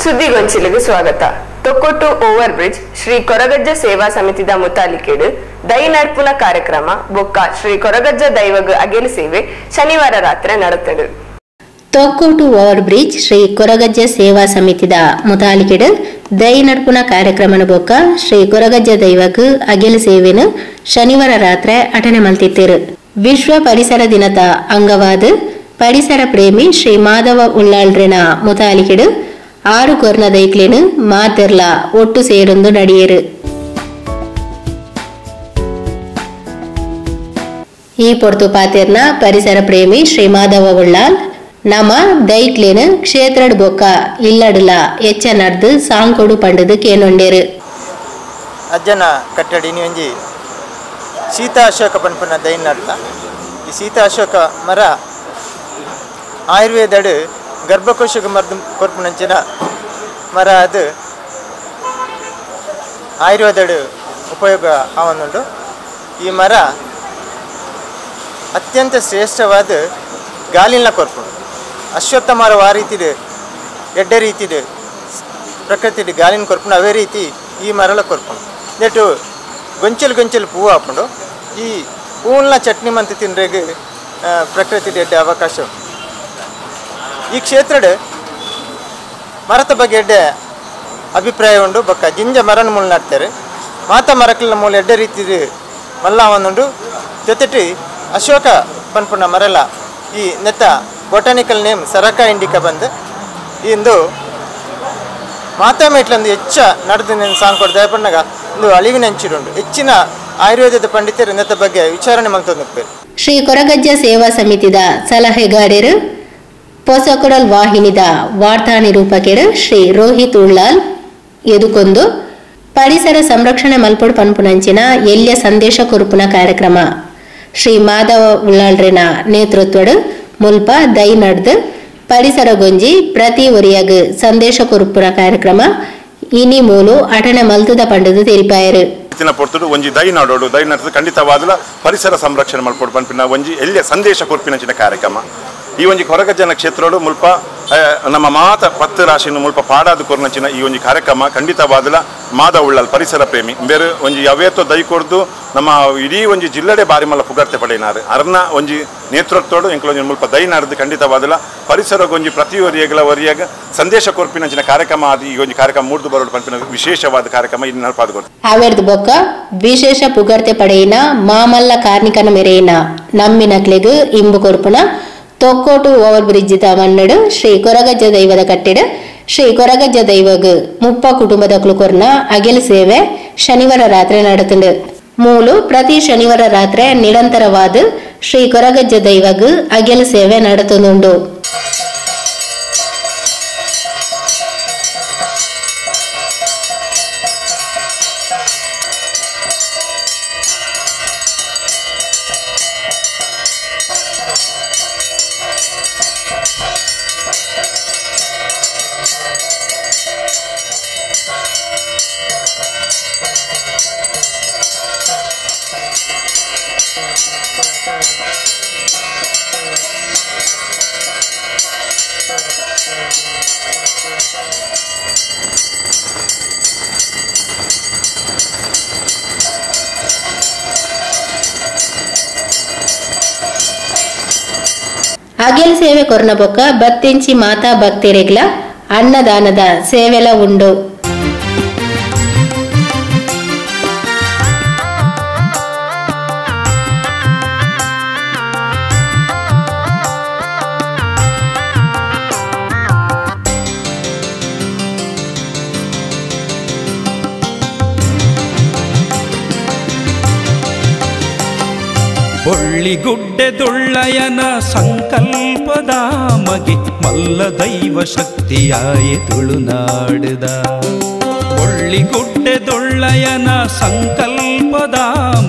[SPEAKER 2] ಸುದ್ದಿಗೊಂಚಿಲಿಗೆ ಸ್ವಾಗತ. ತೊಕ್ಕೊಟ್ಟು ಓವರ್ ಬ್ರಿಡ್ಜ್ ಶ್ರೀ ಕೊರಗಜ್ಜ ಸೇವಾ ಸಮಿತಿದ ಮುತಾಲಿಕೇಡು ದೈ ನಡ್ಪುನ ಕಾರ್ಯಕ್ರಮ ಬೊಕ್ಕ ಶ್ರೀ ಕೊರಗಜ್ಜ ದೈವಗ ಅಗೆಲು ಸೇವೆ ಶನಿವಾರ ರಾತ್ರಿ ನಡೆತಡು.
[SPEAKER 3] ತೊಕ್ಕೋಟು ಓವರ್ ಬ್ರಿಡ್ಜ್ ಶ್ರೀ ಕೊರಗಜ್ಜ ಸೇವಾ ಸಮಿತಿದ ಮುತಾಲಿಕೆಡು ದೈ ನಡ್ಪುನ ಕಾರ್ಯಕ್ರಮನ ಬೊಕ್ಕ ಶ್ರೀ ಕೊರಗಜ್ಜ ದೈವಗ್ ಅಗೆಲು ಸೇವೆನು ಶನಿವಾರ ರಾತ್ರಿ ಅಟನೆ ಮಲ್ತಿತ್ತಿರು. ವಿಶ್ವ ಪರಿಸರ ದಿನದ ಅಂಗವಾದ ಪರಿಸರ ಪ್ರೇಮಿ ಶ್ರೀ ಮಾಧವ ಉಳ್ಳಾಳ್ರೆನ ಮುತಾಲಿಕೆಡು 6 ಕೊರ್ನ ದೈಕ್ಲೇನು ಮಾತೆರ್ಲ ಒಟ್ಟು ಸೇರೊಂದು ನಡೆಯರು. ಈ ಪೊರ್ತು ಪಾತೆರ್ನ ಪರಿಸರ ಪ್ರೇಮಿ ಶ್ರೀ ಮಾಧವ ಉಳ್ಳಾಲ್ ನಮ ದೈಕ್ಲೇನು ಕ್ಷೇತ್ರಡ್ ಬೊಕ್ಕ ಇಲ್ಲಡಲ ಎಚ್ಚ ನಡ್ದು ಸಾಂಕೊಡು ಪಂಡದು ಕೇನೊಂಡೇರು.
[SPEAKER 14] ಅಜ್ಜನ ಕಟ್ಟಡಿ ಒಂಜಿ ಸೀತಾ ಅಶೋಕ ಪನ್ಪುನ ದೈನ್ ನಡ್ತ. ಈ ಸೀತಾ ಅಶೋಕ ಮರ ಆಯುರ್ವೇದಡು ಗರ್ಭಕೋಶಕ್ಕೆ ಮದ್ದು ಕೊರ್ಪುನಂಚಿನ ಮರ. ಅದು ಆಯುರ್ವೇದಡು ಉಪಯೋಗ ಆವನ್ನುಂಡು. ಈ ಮರ ಅತ್ಯಂತ ಶ್ರೇಷ್ಠವಾದ ಗಾಲಿನ ಕೊರ್ಪುಂಡು. ಅಶ್ವತ್ಥ ಮರ ಆ ರೀತಿದು ಎಡ್ಡೆ ರೀತಿದು ಪ್ರಕೃತಿ ಗಾಲಿನ ಕೊರ್ಪುಂಡು, ಅವೇ ರೀತಿ ಈ ಮರಲ ಕೊರ್ಪುಂಡು. ನೆಟ್ಟು ಗೊಂಚಲು ಗೊಂಚಲು ಹೂವು ಹಾಕೊಂಡು ಈ ಹೂವನ್ನ ಚಟ್ನಿ ಮಂತು ತಿನ್ರೆಗೆ ಪ್ರಕೃತಿ ಎಡ್ಡೆ ಅವಕಾಶ. ಈ ಕ್ಷೇತ್ರದ ಮರತ ಬಗ್ಗೆ ಎಡ್ಡೆ ಅಭಿಪ್ರಾಯ ಉಂಡು. ಬೊಕ್ಕ ಜಿಂಜ ಮರನ ಮೂಲ ನಡ್ತಾರೆ. ಮಾತ ಮರಕಲ್ನ ಮೂಲ ಎಡ್ಡೆ ರೀತಿ ಮಲ್ಲ ಒಂದುಂಡು. ಜೊತೆಟಿ ಅಶೋಕ ಪನ್ಪುನ ಮರಲ ಈ ನೆತ್ತ ಬೊಟಾನಿಕಲ್ ನೇಮ್ ಸರಕ ಇಂಡಿಕಾ ಬಂದು ಇಂದು ಮಾತಾ ಮೇಟ್ಲಂದು ಹೆಚ್ಚ ನಡೆದು ಸಾಂಗ್ ಕೊಡ್ದು ದಯಪಣ್ಣಗ ಒಂದು ಅಳಿವಿನ ಅಂಚಿರುಂಡು. ಹೆಚ್ಚಿನ ಆಯುರ್ವೇದದ ಪಂಡಿತರು ನೆತ್ತ ಬಗ್ಗೆ ವಿಚಾರಣೆ ಮಲ್ತೊಂದು.
[SPEAKER 3] ಶ್ರೀ ಕೊರಗಜ್ಜ ಸೇವಾ ಸಮಿತಿದ ಸಲಹೆಗಾರರು ಪೊಸಕೊಡಲ್ ವಾಹಿನಿದ ವಾರ್ತಾ ನಿರೂಪಕರು ಶ್ರೀ ರೋಹಿತ್ ಉಳ್ಳಾಲ್ ಎದುಕೊಂದು ಪರಿಸರ ಸಂರಕ್ಷಣೆ ಮಲ್ಪೊಡು ಪನ್ಪುನಂಚಿನ ಎಲ್ಯ ಸಂದೇಶ ಕೊರುಪುನ ಕಾರ್ಯಕ್ರಮ ಶ್ರೀ ಮಾಧವ ಉಳ್ಳಾಳ್ರೆನ ನೇತೃತ್ವಡು ಮುಲ್ಪ ದೈ ನಡ್ದು ಪರಿಸರ ಗೊಂಜಿ ಪ್ರತಿ ಒರಿಯಾಗ ಸಂದೇಶ ಕೊರುಪುನ ಕಾರ್ಯಕ್ರಮ ಇನಿ ಮೂಲು ಅಟನೆ ಮಲ್ತದ ಪಂಡದು ತೆರಿಪಾಯರು.
[SPEAKER 15] ಪೊರ್ತುಡು ಒಂಜಿ ದೈ ನಾಡೋಡು ದೈ ನಡ್ದು ಖಂಡಿತವಾದಲ ಪರಿಸರ ಸಂರಕ್ಷಣೆ ಮಲ್ಪೊಡು ಪನ್ಪಿನ ಒಂಜಿ ಎಲ್ಯ ಸಂದೇಶ ಕೊರ್ಪಿನಂಚಿನ ಕಾರ್ಯಕ್ರಮ. ಈ ಒಂಜಿ ಕೊರಗಜ್ಜನ ಕ್ಷೇತ್ರಡು ಮುಲ್ಪ ನಮ್ಮ ಮಾತ 10 ರಾಶಿನ ಮುಲ್ಪ ಪಾಡಾದ ಕೊರ್ನಂಚಿನ ಈ ಒಂಜಿ ಕಾರ್ಯಕ್ರಮ ಖಂಡಿತವಾದಲ ಮಾಧವ ಉಳ್ಳಾಲ್ ಪರಿಸರ ಪ್ರೇಮಿ ಬೇರೆ ಒಂಜಿ ಯಾವೇತೋ ದೈ ಕೊರ್ದು ನಮ್ಮ ಇಡೀ ಒಂಜಿ ಜಿಲ್ಲೆಡೆ ಬಾರಿ ಮಲ್ಲ ಪುಗರ್ತೆ ಪಡೆಯಿನಾರು. ಅರ್ನ ಒಂಜಿ ನೇತೃತ್ವಡು ಎಂಕಲೊಂಜಿ ಮುಲ್ಪ ದೈ ನಾಡ್ದು ಖಂಡಿತವಾದಲ ಪರಿಸರಗೊಂಜಿ ಪ್ರತಿಯೊರಿಯಗಳ ಒರಿಯಾಗ ಸಂದೇಶ ಕೊರ್ಪಿನಂಚಿನ ಕಾರ್ಯಕ್ರಮ ಆದಿ ಈ ಒಂಜಿ ಕಾರ್ಯಕ್ರಮ ಮೂಡ್ದು ಬರೋಡು ಪನ್ಪಿನ ವಿಶೇಷವಾದ ಕಾರ್ಯಕ್ರಮ ಇನ್ನು ನಡಪಾದ ಕೊರ್ತು.
[SPEAKER 3] ಅವೆರ್ದು ಬೊಕ್ಕ ವಿಶೇಷ ಪುಗರ್ತೆ ಪಡೆಯಿನ ಮಾಮಲ್ಲ ಕಾರ್ನಿಕನ ಮೆರೆಯಿನ ನಮ್ಮಿನಕ್ಲೆಗ್ ಇಂಬು ಕೊರ್ಪುನ ತೊಕ್ಕೋಟು ಓವರ್ ಬ್ರಿಡ್ಜ್ ಮನ್ನಡು ಶ್ರೀ ಕೊರಗಜ್ಜ ದೈವದ ಕಟ್ಟೆಡ ಶ್ರೀ ಕೊರಗಜ್ಜ ದೈವಗ್ ಮುಪ್ಪ ಕುಟುಂಬದ ಕುಲುಕೊರ್ನ ಅಗೆಲ್ ಸೇವೆ ಶನಿವಾರ ರಾತ್ರಿ ನಡೆತುಂಡು. ಮೂಲು ಪ್ರತಿ ಶನಿವಾರ ರಾತ್ರಿ ನಿರಂತರವಾದ ಶ್ರೀ ಕೊರಗಜ್ಜ ದೈವಗ್ ಅಗೆಲ್ ಸೇವೆ ನಡೆತುಂಡು. ಅಗೆಲ್ ಸೇವೆ ಕೊರ್ನಬೊಕ್ಕ ಬತ್ತಿಂಚಿ ಮಾತಾ ಭಕ್ತರಿಗ್ಲ ಅನ್ನದಾನದ ಸೇವೆಲ ಉಂಡು.
[SPEAKER 16] ಬೊಳ್ಳಿಗುಡ್ಡೆದೊಳ್ಳಯನ ಸಂಕಲ್ಪದ ಮಗೆ ಮಲ್ಲ ದೈವ ಶಕ್ತಿಯಾಯಿ ತುಳುನಾಡುದ. ಬೊಳ್ಳಿಗುಡ್ಡೆದೊಳ್ಳಯನ ಸಂಕಲ್ಪದ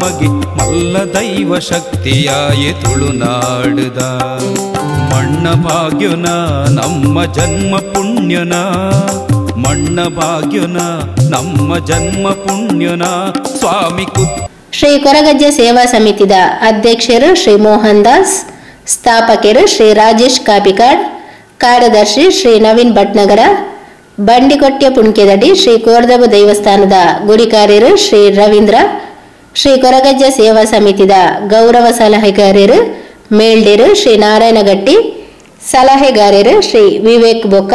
[SPEAKER 16] ಮಗೆ ಮಲ್ಲ ದೈವ ಶಕ್ತಿಯಾಯಿ ತುಳುನಾಡುದ. ಮಣ್ಣ ಭಾಗ್ಯನ ನಮ್ಮ ಜನ್ಮ ಪುಣ್ಯನ, ಮಣ್ಣ ಭಾಗ್ಯನ ನಮ್ಮ ಜನ್ಮ ಪುಣ್ಯನ ಸ್ವಾಮಿ ಕುತ್.
[SPEAKER 3] ಶ್ರೀ ಕೊರಗಜ್ಜ ಸೇವಾ ಸಮಿತಿದ ಅಧ್ಯಕ್ಷರು ಶ್ರೀ ಮೋಹನ್ ದಾಸ್, ಸ್ಥಾಪಕರು ಶ್ರೀ ರಾಜೇಶ್ ಕಾಪಿಕಾಡ್, ಕಾರ್ಯದರ್ಶಿ ಶ್ರೀ ನವೀನ್ ಭಟ್ನಗರ, ಬಂಡಿಕೊಟ್ಯ ಪುಣ್ಕೆದಡಿ ಶ್ರೀ ಕೋರ್ದಬು ದೇವಸ್ಥಾನದ ಗುರಿಕಾರ್ಯರು ಶ್ರೀ ರವೀಂದ್ರ, ಶ್ರೀ ಕೊರಗಜ್ಜ ಸೇವಾ ಸಮಿತಿದ ಗೌರವ ಸಲಹೆಗಾರರು ಮೇಲ್ಡೇರು ಶ್ರೀ ನಾರಾಯಣಗಟ್ಟಿ, ಸಲಹೆಗಾರರು ಶ್ರೀ ವಿವೇಕ್ ಬೊಕ್ಕ,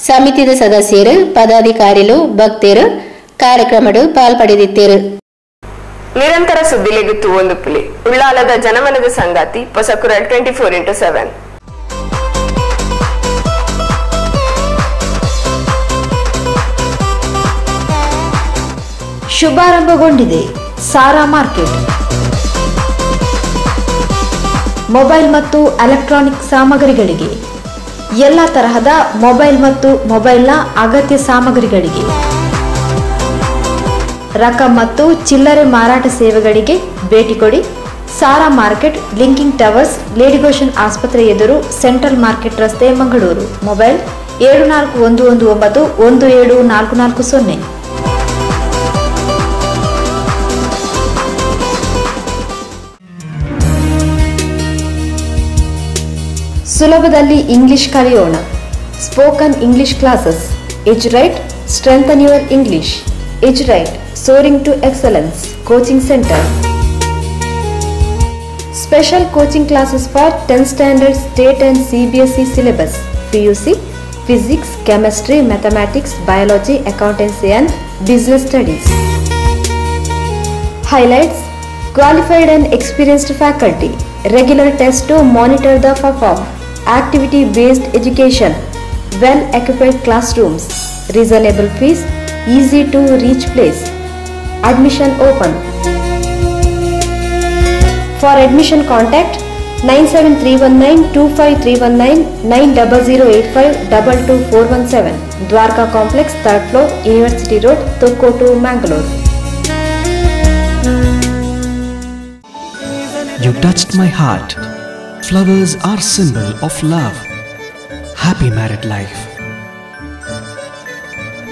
[SPEAKER 3] ಸಮಿತಿದ ಸದಸ್ಯರು, ಪದಾಧಿಕಾರಿಗಳು, ಭಕ್ತರು ಕಾರ್ಯಕ್ರಮಡು ಪಾಲ್ಪಡೆದಿದ್ದರು.
[SPEAKER 2] ನಿರಂತರ ಸುದ್ದಿಲೆಗುತ್ತು ಒಂದು ಪುಲಿ ಉಳ್ಳಾಲದ ಜನಮನದ ಸಂಗಾತಿ ಹೊಸಕುರಲ್ 24x7.
[SPEAKER 4] ಶುಭಾರಂಭಗೊಂಡಿದೆ ಸಾರಾ ಮಾರ್ಕೆಟ್. ಮೊಬೈಲ್ ಮತ್ತು ಎಲೆಕ್ಟ್ರಾನಿಕ್ ಸಾಮಗ್ರಿಗಳಿಗೆ, ಎಲ್ಲ ತರಹದ ಮೊಬೈಲ್ ಮತ್ತು ಮೊಬೈಲ್ನ ಅಗತ್ಯ ಸಾಮಗ್ರಿಗಳಿಗೆ, ರಕಂ ಮತ್ತು ಚಿಲ್ಲರೆ ಮಾರಾಟ ಸೇವೆಗಳಿಗೆ ಭೇಟಿ ಕೊಡಿ. Sara market, linking towers, Lady Goschen ಆಸ್ಪತ್ರೆ ಎದುರು, ಸೆಂಟ್ರಲ್ ಮಾರ್ಕೆಟ್ ರಸ್ತೆ, ಮಂಗಳೂರು. ಮೊಬೈಲ್ 7411 9 17440. ಸುಲಭದಲ್ಲಿ ಇಂಗ್ಲಿಷ್ ಕಲಿಯೋಣ. Spoken English classes. Edurite, strengthen your English. Edurite, soaring to excellence coaching centre. Special coaching classes for 10th standard state and CBSE syllabus, PUC, physics, chemistry, mathematics, biology, accountancy and business studies. Highlights: qualified and experienced faculty, regular tests to monitor the perform, activity based education, well equipped classrooms, reasonable fees, easy to reach place. Admission open. For admission contact 97319 25319 90085 22417, Dwarka Complex, 3rd floor, University Road, Tokkotu, Mangalore.
[SPEAKER 17] You touched my heart. Flowers are symbol of love. Happy married life.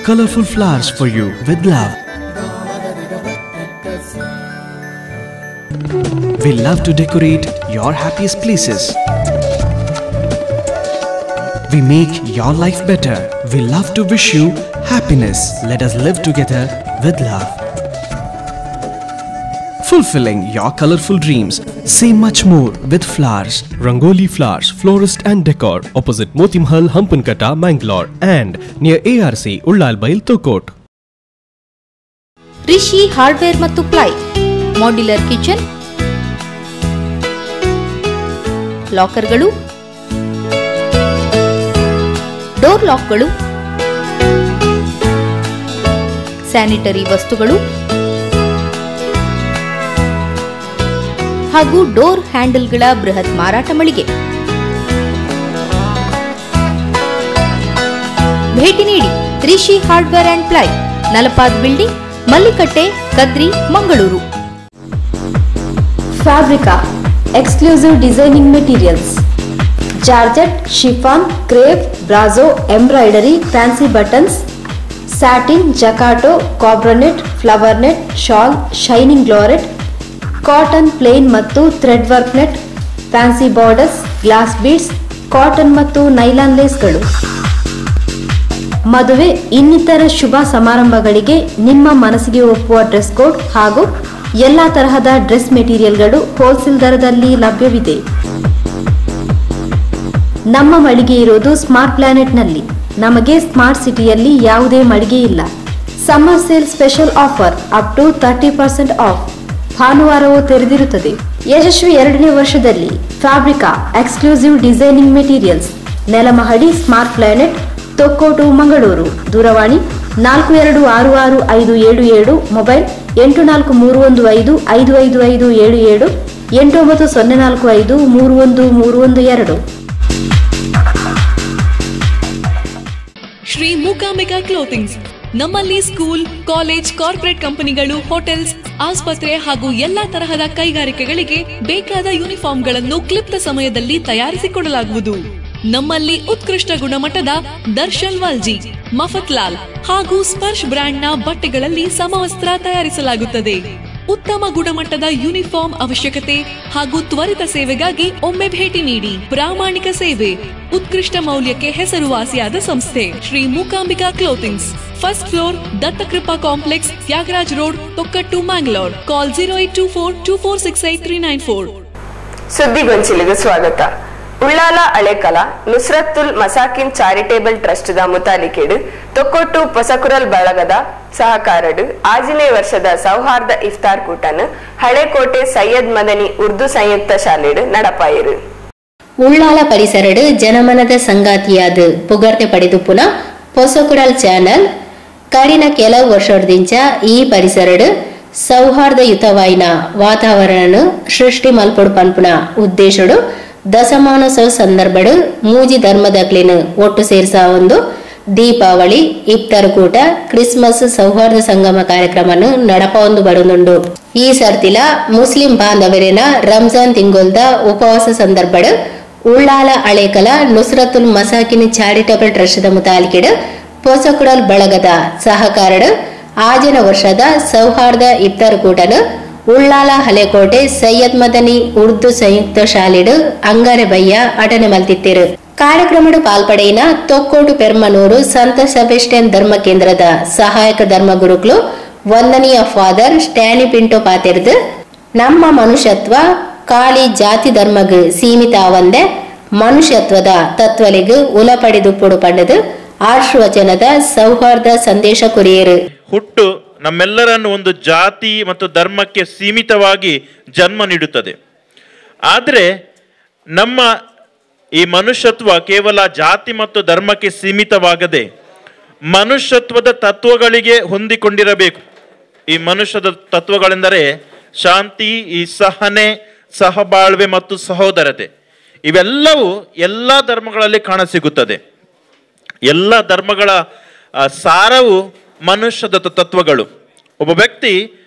[SPEAKER 17] Colorful flowers for you with love. We love to decorate your happiest places. We make your life better. We love to wish you happiness. Let us live together with love. Fulfilling your colorful dreams. Say much more with flowers.
[SPEAKER 18] Rangoli Flowers, Florist and Decor, opposite Moti Mahal, Hampankatta, Mangalore and near ARC, Ullalbail, Tokkotu.
[SPEAKER 19] Rishi hardware ಮತ್ತು ply, modular kitchen, ಲಾಕರ್ಗಳು, door ಲಾಕ್ಗಳು, sanitary ವಸ್ತುಗಳು, ಹಾಗೂ door ಹ್ಯಾಂಡಲ್ಗಳ ಬೃಹತ್ ಮಾರಾಟ ಮಳಿಗೆ. ಭೇಟಿ ನೀಡಿ Rishi hardware and ply, Nalapad building, Mallikatte, Kadri, Mangaluru.
[SPEAKER 4] Fabrica exclusive designing materials, georgette, chiffon, crepe, brasso, embroidery, fancy buttons, satin, jacquard, ಕಾಬ್ರನೆಟ್, flower net, shawl, shining ಗ್ಲೋರೆಟ್, cotton plane ಮತ್ತು thread work net, fancy borders, glass beads, cotton ಮತ್ತು nylon ಲೇಸ್ಗಳು. ಮದುವೆ ಇನ್ನಿತರ ಶುಭ ಸಮಾರಂಭಗಳಿಗೆ ನಿಮ್ಮ ಮನಸ್ಸಿಗೆ ಒಪ್ಪುವ dress code ಹಾಗೂ ಎಲ್ಲ ತರಹದ ಡ್ರೆಸ್ ಮೆಟೀರಿಯಲ್ಗಳು ಹೋಲ್ಸೇಲ್ ದರದಲ್ಲಿ ಲಭ್ಯವಿದೆ. ನಮ್ಮ ಮಳಿಗೆ ಇರೋದು ಸ್ಮಾರ್ಟ್ ಪ್ಲಾನೆಟ್ನಲ್ಲಿ. ನಮಗೆ ಸ್ಮಾರ್ಟ್ ಸಿಟಿಯಲ್ಲಿ ಯಾವುದೇ ಮಳಿಗೆ ಇಲ್ಲ. Summer sale special offer up to 30% off. ಭಾನುವಾರವೂ ತೆರೆದಿರುತ್ತದೆ. ಯಶಸ್ವಿ 2ನೇ ವರ್ಷದಲ್ಲಿ Fabrica exclusive designing materials, ನೆಲಮಹಡಿ, smart planet, Thokkottu, Mangaluru. ದೂರವಾಣಿ 42666577, ಮೊಬೈಲ್ 84315 55577, 89045 31312.
[SPEAKER 20] ಶ್ರೀ ಮೂಕಾಂಬಿಕಾ ಕ್ಲೋತಿಂಗ್ಸ್ ನಮ್ಮಲ್ಲಿ school, college, corporate ಕಂಪನಿಗಳು, ಹೋಟೆಲ್ಸ್, ಆಸ್ಪತ್ರೆ ಹಾಗೂ ಎಲ್ಲಾ ತರಹದ ಕೈಗಾರಿಕೆಗಳಿಗೆ ಬೇಕಾದ ಯೂನಿಫಾರ್ಮ್ಗಳನ್ನು ಕ್ಲಿಪ್ತ ಸಮಯದಲ್ಲಿ ತಯಾರಿಸಿಕೊಡಲಾಗುವುದು. ನಮ್ಮಲ್ಲಿ ಉತ್ಕೃಷ್ಟ ಗುಣಮಟ್ಟದ ದರ್ಶನ್ ವಾಲ್ಜಿ, ಮಫತ್ಲಾಲ್ ಹಾಗೂ ಸ್ಪರ್ಶ್ ಬ್ರ್ಯಾಂಡ್ನ ಬಟ್ಟೆಗಳಲ್ಲಿ ಸಮವಸ್ತ್ರ ತಯಾರಿಸಲಾಗುತ್ತದೆ. ಉತ್ತಮ ಗುಣಮಟ್ಟದ ಯೂನಿಫಾರ್ಮ್ ಅವಶ್ಯಕತೆ ಹಾಗೂ ತ್ವರಿತ ಸೇವೆಗಾಗಿ ಒಮ್ಮೆ ಭೇಟಿ ನೀಡಿ. ಪ್ರಾಮಾಣಿಕ ಸೇವೆ, ಉತ್ಕೃಷ್ಟ ಮೌಲ್ಯಕ್ಕೆ ಹೆಸರುವಾಸಿಯಾದ ಸಂಸ್ಥೆ Shri Mookambika clothings, first floor, Dattakripa complex, Thyagaraj road, Thokkottu, Mangalore. Call 0824 2468 394.
[SPEAKER 2] ಸುದ್ದಿಗೊಂಚಿಲಿಗೆ ಸ್ವಾಗತ. Ullal Alekala Nusrathul Masakin charitable trust the ಮುತಾಲಿಕೇಡು ತೊಕ್ಕೊಟ್ಟು ಪೊಸಕುರಲ್ ಬಳಗದ ಸಹಕಾರಡು 5ನೇ ವರ್ಷದ ಸೌಹಾರ್ದ ಇಫ್ತಾರ್ ಕೂಟನು ಹಳೆಕೋಟೆ ಸೈಯದ್ ಮದನಿ ಉರ್ದು ಸಂಯುಕ್ತ ಶಾಲೆಡು ನಡಪಾಯಿರು.
[SPEAKER 3] ಉಳ್ಳಾಲ ಪರಿಸರಡು ಜನಮನದ ಸಂಗಾತಿಯಾದ ಪುಗರ್ತೆ ಪಡೆದು ಪುನಃ ಪೊಸಕುರಲ್ ಚಾನಲ್ ಕರಿನ ಕೆಲವು ವರ್ಷದಿಂಚ ಈ ಪರಿಸರಡು ಸೌಹಾರ್ದಯುತವಾಯಿನ ವಾತಾವರಣ ಸೃಷ್ಟಿ ಮಲ್ಪೊಡು ಪನ್ಪುನ ಉದ್ದೇಶಡು ದಸಮಾನೋತ್ಸವ ಸಂದರ್ಭಡು ಮೂಜಿ ಧರ್ಮದಕ್ಲಿನ ಒಟ್ಟು ಸೇರ್ಸ ಒಂದು ದೀಪಾವಳಿ, ಇಫ್ತಾರ್ ಕೂಟ, ಕ್ರಿಸ್ಮಸ್ ಸೌಹಾರ್ದ ಸಂಗಮ ಕಾರ್ಯಕ್ರಮನು ನಡಪೊಂದು ಬರುನುಂಡು. ಈ ಸರ್ತಿಲ ಮುಸ್ಲಿಂ ಬಾಂಧವರಿನ ರಂಜಾನ್ ತಿಂಗೊಲ್ದ ಉಪವಾಸ ಸಂದರ್ಭಡು ಉಳ್ಳಾಲ ಅಳೇಕಲ ನುಸ್ರತುಲ್ ಮಸಾಕಿನ್ ಚಾರಿಟಬಲ್ ಟ್ರಸ್ಟ್ ಮುತಾಲಿಕೆಡು ಪೊಸಕುಡಲ್ ಬಳಗದ ಸಹಕಾರಡು 5ನೇ ವರ್ಷದ ಸೌಹಾರ್ದ ಇಫ್ತಾರ್ ಕೂಟನು ಉಳ್ಳಾಲ ಹಲೆಕೋಟೆ ಸೈಯದ್ ಮದನಿ ಉರ್ದು ಸಂಯುಕ್ತ ಶಾಲೆಡು ಅಂಗಾರೆ ಬಯ್ಯ ಅಟನೆ ಮಲ್ತಿತ್ತಿರು. ಕಾರ್ಯಕ್ರಮಡು ಪಾಲ್ಪಡೆಯಿನ ತೊಕ್ಕೋಟು ಪೆರ್ಮನೂರು ಸಂತ ಸೆಬೆಸ್ಟಿಯನ್ ಧರ್ಮ ಕೇಂದ್ರದ ಸಹಾಯಕ ಧರ್ಮ ಗುರುಗಳು ವಂದನೀಯ ಫಾದರ್ ಸ್ಟ್ಯಾನಿ ಪಿಂಟೋ ಪಾತಿರ್ದು ನಮ್ಮ ಮನುಷ್ಯತ್ವ ಕಾಲಿ ಜಾತಿ ಧರ್ಮಗ್ ಸೀಮಿತ ಆವಂದೆ ಮನುಷ್ಯತ್ವದ ತತ್ವಲಿಗ್ ಉಲಪಡಿದುಪ್ಪುಡು ಪಂಡದು ಆಶೀರ್ವಚನದ ಸೌಹಾರ್ದ ಸಂದೇಶ ಕುರಿಯರು.
[SPEAKER 21] ಹುಟ್ಟು ನಮ್ಮೆಲ್ಲರನ್ನು ಒಂದು ಜಾತಿ ಮತ್ತು ಧರ್ಮಕ್ಕೆ ಸೀಮಿತವಾಗಿ ಜನ್ಮ ನೀಡುತ್ತದೆ. ಆದರೆ ನಮ್ಮ ಈ ಮನುಷ್ಯತ್ವ ಕೇವಲ ಜಾತಿ ಮತ್ತು ಧರ್ಮಕ್ಕೆ ಸೀಮಿತವಾಗದೆ ಮನುಷ್ಯತ್ವದ ತತ್ವಗಳಿಗೆ ಹೊಂದಿಕೊಂಡಿರಬೇಕು. ಈ ಮನುಷ್ಯದ ತತ್ವಗಳೆಂದರೆ ಶಾಂತಿ, ಈ ಸಹನೆ, ಸಹಬಾಳ್ವೆ ಮತ್ತು ಸಹೋದರತೆ. ಇವೆಲ್ಲವೂ ಎಲ್ಲ ಧರ್ಮಗಳಲ್ಲಿ ಕಾಣಸಿಗುತ್ತದೆ. ಎಲ್ಲ ಧರ್ಮಗಳ ಸಾರವು ಮನುಷ್ಯದ ತತ್ವಗಳು. ಒಬ್ಬ ವ್ಯಕ್ತಿ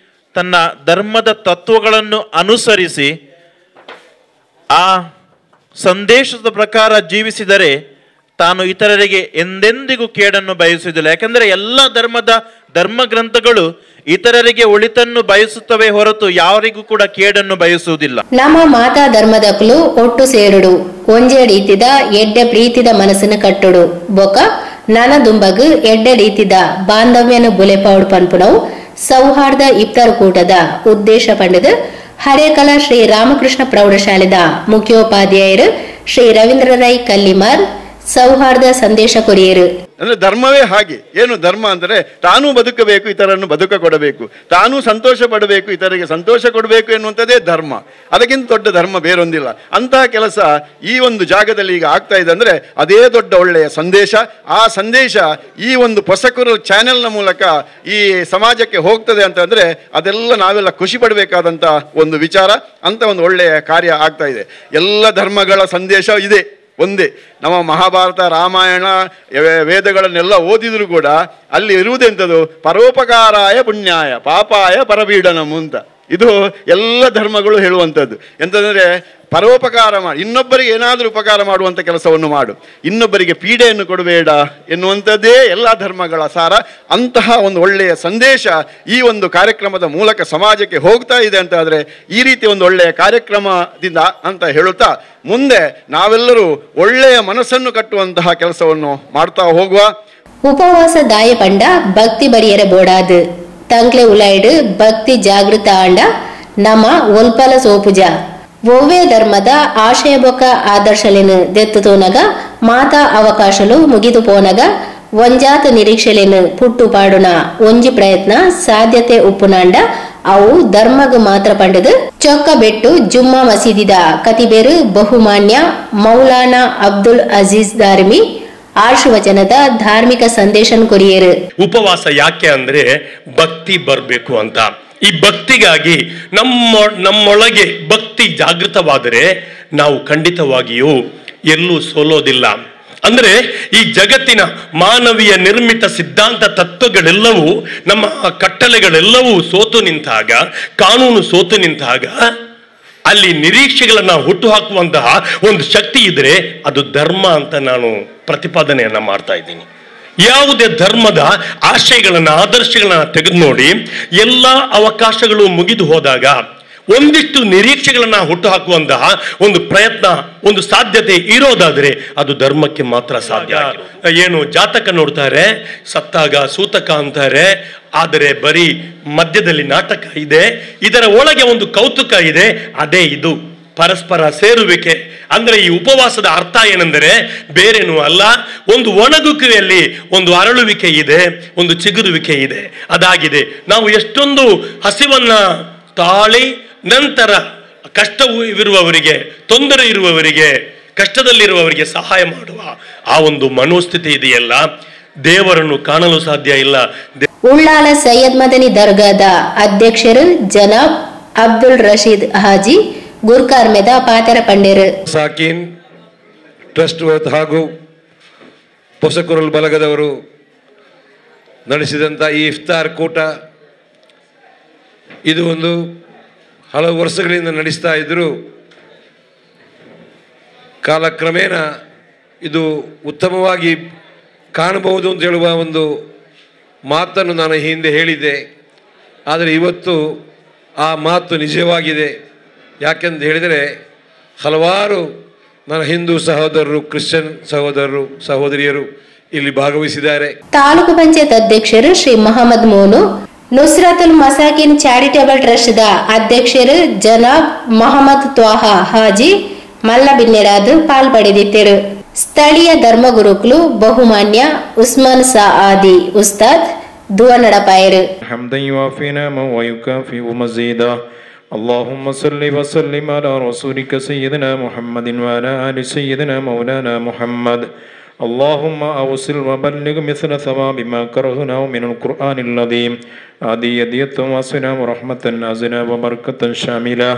[SPEAKER 21] ತನ್ನ ಧರ್ಮದ ತತ್ವಗಳನ್ನು ಅನುಸರಿಸಿ ಆ ಸಂದೇಶದ ಪ್ರಕಾರ ಜೀವಿಸಿದರೆ ತಾನು ಇತರರಿಗೆ ಎಂದೆಂದಿಗೂ ಕೇಡನ್ನು ಬಯಸುವುದಿಲ್ಲ. ಯಾಕೆಂದರೆ ಎಲ್ಲ ಧರ್ಮದ ಧರ್ಮಗ್ರಂಥಗಳು ಇತರರಿಗೆ ಒಳಿತನ್ನು ಬಯಸುತ್ತವೆ ಹೊರತು ಯಾರಿಗೂ ಕೂಡ ಕೇಡನ್ನು ಬಯಸುವುದಿಲ್ಲ.
[SPEAKER 3] ನಮ್ಮ ಮಾತಾ ಧರ್ಮದಕ್ಲು ಒಟ್ಟು ಸೇರುಡು, ಒಂಜೆ ರೀತಿದ ಎಡ್ಡೆ ಪ್ರೀತಿದ ಮನಸ್ಸನ್ನು ಕಟ್ಟುಡು, ಬೊಕ ನನ ದುಂಬಗು ಎಡ್ಡೆ ರೀತಿದ ಬಾಂಧವ್ಯನ ಬುಲೆಪಾಡು ಪನ್ಪುನವು ಸೌಹಾರ್ದ ಇಫ್ತಾರ್ ಕೂಟದ ಉದ್ದೇಶ ಪಂಡದು ಹರೇಕಲ ಶ್ರೀ ರಾಮಕೃಷ್ಣ ಪ್ರೌಢಶಾಲೆದ ಮುಖ್ಯೋಪಾಧ್ಯಾಯರು ಶ್ರೀ ರವೀಂದ್ರ ರೈ ಕಲ್ಲಿಮಾರ್ ಸೌಹಾರ್ದ ಸಂದೇಶ ಕೊರಿಯರು.
[SPEAKER 1] ಅಂದರೆ ಧರ್ಮವೇ ಹಾಗೆ. ಏನು ಧರ್ಮ ಅಂದರೆ ತಾನೂ ಬದುಕಬೇಕು, ಇತರನ್ನು ಬದುಕ ಕೊಡಬೇಕು, ತಾನೂ ಸಂತೋಷ ಪಡಬೇಕು, ಇತರರಿಗೆ ಸಂತೋಷ ಕೊಡಬೇಕು ಎನ್ನುವಂಥದ್ದೇ ಧರ್ಮ. ಅದಕ್ಕಿಂತ ದೊಡ್ಡ ಧರ್ಮ ಬೇರೊಂದಿಲ್ಲ. ಅಂತಹ ಕೆಲಸ ಈ ಒಂದು ಜಾಗದಲ್ಲಿ ಈಗ ಆಗ್ತಾ ಇದೆ ಅಂದರೆ ಅದೇ ದೊಡ್ಡ ಒಳ್ಳೆಯ ಸಂದೇಶ. ಆ ಸಂದೇಶ ಈ ಒಂದು ಹೊಸಕುರಲ್ ಚಾನೆಲ್ನ ಮೂಲಕ ಈ ಸಮಾಜಕ್ಕೆ ಹೋಗ್ತದೆ ಅಂತಂದರೆ ಅದೆಲ್ಲ ನಾವೆಲ್ಲ ಖುಷಿ ಪಡಬೇಕಾದಂಥ ಒಂದು ವಿಚಾರ. ಅಂಥ ಒಂದು ಒಳ್ಳೆಯ ಕಾರ್ಯ ಆಗ್ತಾ ಇದೆ. ಎಲ್ಲ ಧರ್ಮಗಳ ಸಂದೇಶ ಇದೆ ಒಂದೇ. ನಮ್ಮ ಮಹಾಭಾರತ, ರಾಮಾಯಣ, ವೇದಗಳನ್ನೆಲ್ಲ ಓದಿದರೂ ಕೂಡ ಅಲ್ಲಿ ಇರುವುದೆಂಥದ್ದು? ಪರೋಪಕಾರಾಯ ಪುಣ್ಯಾಯ ಪಾಪಾಯ ಪರಪೀಡನಂ ಅಂತ. ಇದು ಎಲ್ಲ ಧರ್ಮಗಳು ಹೇಳುವಂಥದ್ದು. ಎಂತಂದರೆ ಪರೋಪಕಾರ ಮಾಡಿ, ಇನ್ನೊಬ್ಬರಿಗೆ ಏನಾದರೂ ಉಪಕಾರ ಮಾಡುವಂಥ ಕೆಲಸವನ್ನು ಮಾಡು, ಇನ್ನೊಬ್ಬರಿಗೆ ಪೀಡೆಯನ್ನು ಕೊಡಬೇಡ ಎನ್ನುವಂಥದ್ದೇ ಎಲ್ಲ ಧರ್ಮಗಳ ಸಾರ. ಅಂತಹ ಒಂದು ಒಳ್ಳೆಯ ಸಂದೇಶ ಈ ಒಂದು ಕಾರ್ಯಕ್ರಮದ ಮೂಲಕ ಸಮಾಜಕ್ಕೆ ಹೋಗ್ತಾ ಇದೆ ಅಂತಾದರೆ ಈ ರೀತಿ ಒಂದು ಒಳ್ಳೆಯ ಕಾರ್ಯಕ್ರಮದಿಂದ ಅಂತ ಹೇಳುತ್ತಾ ಮುಂದೆ ನಾವೆಲ್ಲರೂ ಒಳ್ಳೆಯ ಮನಸ್ಸನ್ನು ಕಟ್ಟುವಂತಹ ಕೆಲಸವನ್ನು ಮಾಡ್ತಾ ಹೋಗುವ.
[SPEAKER 3] ಉಪವಾಸ ದಾಯ ಪಂಡ ಭಕ್ತಿ ಬರಿಯರ ಬೋಡಾದು ತಂಗ್ಲೆ ಉಲಾಯ್ಡು ಭಕ್ತಿ ಜಾಗೃತ ಆಂಡ ನಮ ಒಲ್ಪಲ ಸೋಪುಜ ಒವ್ವೇ ಧರ್ಮದ ಆಶಯ ಬೊಕ್ಕ ಆದರ್ಶಲೇನು ದೆತ್ತು ತೋನಗ ಮಾತಾ ಅವಕಾಶಲು ಮುಗಿದು ಪೋನಗ ಒಂಜಾತ ನಿರೀಕ್ಷೆಲೇನು ಪುಟ್ಟು ಪಾಡುನ ಒಂಜಿ ಪ್ರಯತ್ನ ಸಾಧ್ಯತೆ ಉಪ್ಪುನಾಂಡ ಅವು ಧರ್ಮಗು ಮಾತ್ರ ಪಂಡದು ಚೊಕ್ಕ ಬೆಟ್ಟು ಜುಮ್ಮಾ ಮಸೀದಿದ ಕತಿಬೇರು ಬಹುಮಾನ್ಯ ಮೌಲಾನಾ ಅಬ್ದುಲ್ ಅಜೀಜ್ ದಾರ್ಮಿ ಆಶುವಚನದ ಧಾರ್ಮಿಕ ಸಂದೇಶನ್ ಕೊರಿಯರು.
[SPEAKER 22] ಉಪವಾಸ ಯಾಕೆ ಅಂದ್ರೆ ಭಕ್ತಿ ಬರಬೇಕು ಅಂತ. ಈ ಭಕ್ತಿಗಾಗಿ ನಮ್ಮೊಳಗೆ ಭಕ್ತಿ ಜಾಗೃತವಾದರೆ ನಾವು ಖಂಡಿತವಾಗಿಯೂ ಎಲ್ಲೂ ಸೋಲೋದಿಲ್ಲ. ಅಂದ್ರೆ ಈ ಜಗತ್ತಿನ ಮಾನವೀಯ ನಿರ್ಮಿತ ಸಿದ್ಧಾಂತ ತತ್ವಗಳೆಲ್ಲವೂ, ನಮ್ಮ ಕಟ್ಟಳೆಗಳೆಲ್ಲವೂ ಸೋತು ನಿಂತಾಗ, ಕಾನೂನು ಸೋತು ನಿಂತಾಗ ಅಲ್ಲಿ ನಿರೀಕ್ಷೆಗಳನ್ನ ಹುಟ್ಟು ಹಾಕುವಂತಹ ಒಂದು ಶಕ್ತಿ ಇದ್ರೆ ಅದು ಧರ್ಮ ಅಂತ ನಾನು ಪ್ರತಿಪಾದನೆಯನ್ನ ಮಾಡ್ತಾ ಇದ್ದೀನಿ. ಯಾವುದೇ ಧರ್ಮದ ಆಶಯಗಳನ್ನ, ಆದರ್ಶಗಳನ್ನ ತೆಗೆದು ನೋಡಿ, ಎಲ್ಲ ಅವಕಾಶಗಳು ಮುಗಿದು ಹೋದಾಗ ಒಂದಿಷ್ಟು ನಿರೀಕ್ಷೆಗಳನ್ನ ಹುಟ್ಟು ಹಾಕುವಂತಹ ಒಂದು ಪ್ರಯತ್ನ, ಒಂದು ಸಾಧ್ಯತೆ ಇರೋದಾದ್ರೆ ಅದು ಧರ್ಮಕ್ಕೆ ಮಾತ್ರ ಸಾಧ್ಯ. ಏನು ಜಾತಕ ನೋಡ್ತಾರೆ, ಸತ್ತಾಗ ಸೂತಕ ಅಂತಾರೆ, ಆದರೆ ಬರೀ ಮಧ್ಯದಲ್ಲಿ ನಾಟಕ ಇದೆ, ಇದರ ಒಳಗೆ ಒಂದು ಕೌತುಕ ಇದೆ, ಅದೇ ಇದು ಪರಸ್ಪರ ಸೇರುವಿಕೆ. ಅಂದ್ರೆ ಈ ಉಪವಾಸದ ಅರ್ಥ ಏನೆಂದರೆ ಬೇರೇನೂ ಅಲ್ಲ, ಒಂದು ಒಣಗುವಿಕೆಯಲ್ಲಿ ಒಂದು ಅರಳುವಿಕೆ ಇದೆ, ಒಂದು ಚಿಗುರುವಿಕೆ ಇದೆ, ಅದಾಗಿದೆ. ನಾವು ಎಷ್ಟೊಂದು ಹಸಿವನ್ನ ತಾಳಿ ನಂತರ ಕಷ್ಟವಿರುವವರಿಗೆ, ತೊಂದರೆ ಇರುವವರಿಗೆ, ಕಷ್ಟದಲ್ಲಿರುವವರಿಗೆ ಸಹಾಯ ಮಾಡುವ ಆ ಒಂದು ಮನೋಸ್ಥಿತಿ ಇದೆಯಲ್ಲ, ದೇವರನ್ನು ಕಾಣಲು ಸಾಧ್ಯ ಇಲ್ಲ.
[SPEAKER 3] ಉಳ್ಳಾಲ ಸೈಯದ್ ಮದನಿ ದರ್ಗಾದ ಅಧ್ಯಕ್ಷರು ಜನಾಬ್ ಅಬ್ದುಲ್ ರಶೀದ್ ಹಾಜಿ ಗುರ್ಕಾರ್ಮೆದ ಪಾತೆರ ಪಂಡೇರು.
[SPEAKER 23] ಸಾಕಿನ್ ಟ್ರಸ್ಟ್ ಹಾಗೂ ಪೊಸಕುರಲ್ ಬಲಗದವರು ನಡೆಸಿದಂಥ ಈ ಇಫ್ತಾರ್ ಕೂಟ ಇದು ಒಂದು ಹಲವು ವರ್ಷಗಳಿಂದ ನಡೆಸ್ತಾ ಇದ್ದರು. ಕಾಲಕ್ರಮೇಣ ಇದು ಉತ್ತಮವಾಗಿ ಕಾಣಬಹುದು ಅಂತ ಹೇಳುವ ಒಂದು ಮಾತನ್ನು ನಾನು ಹಿಂದೆ ಹೇಳಿದ್ದೆ. ಆದರೆ ಇವತ್ತು ಆ ಮಾತು ನಿಜವಾಗಿದೆ. ಯಾಕೆಂತ ಹೇಳಿದರೆ ಹಲವಾರು ನನ್ನ ಹಿಂದೂ ಸಹೋದರರು, ಕ್ರಿಶ್ಚಿಯನ್ ಸಹೋದರರು, ಸಹೋದರಿಯರು ಇಲ್ಲಿ ಭಾಗವಹಿಸಿದ್ದಾರೆ.
[SPEAKER 3] ತಾಲೂಕು ಪಂಚಾಯತ್ ಅಧ್ಯಕ್ಷರು ಶ್ರೀ ಮಹಮ್ಮದ್ ಮೋನು, ನುಸ್ರತುಲ್ ಮಸಾಕಿನ್ ಚಾರಿಟೇಬಲ್ ಟ್ರಸ್ಟ್ ಅಧ್ಯಕ್ಷರು ಜನಾಬ್ ಮೊಹಮ್ಮದ್ ತ್ವಾಹಾ ಹಾಜಿ ಮಲ್ಲ ಬಿನ್ನೆರಾದ್ ಪಾಲ್ಪಡೆದಿದ್ದರು. ಸ್ಥಳೀಯ ಧರ್ಮಗುರುಗಳು ಬಹುಮಾನ್ಯ ಉಸ್ಮಾನ್ ಸಾಆದಿ ಉಸ್ತಾದ್ ದುವಾ ನಡಪಾಯರು.
[SPEAKER 24] اللهم صل وسلم على رسولك سيدنا محمد وعلى آل سيدنا مولانا محمد. اللهم أوصل وبلغ مثل ثواب ما قرأناه من القرآن العظيم هذه هدية واسعة ورحمة نازلة وبركة شاملة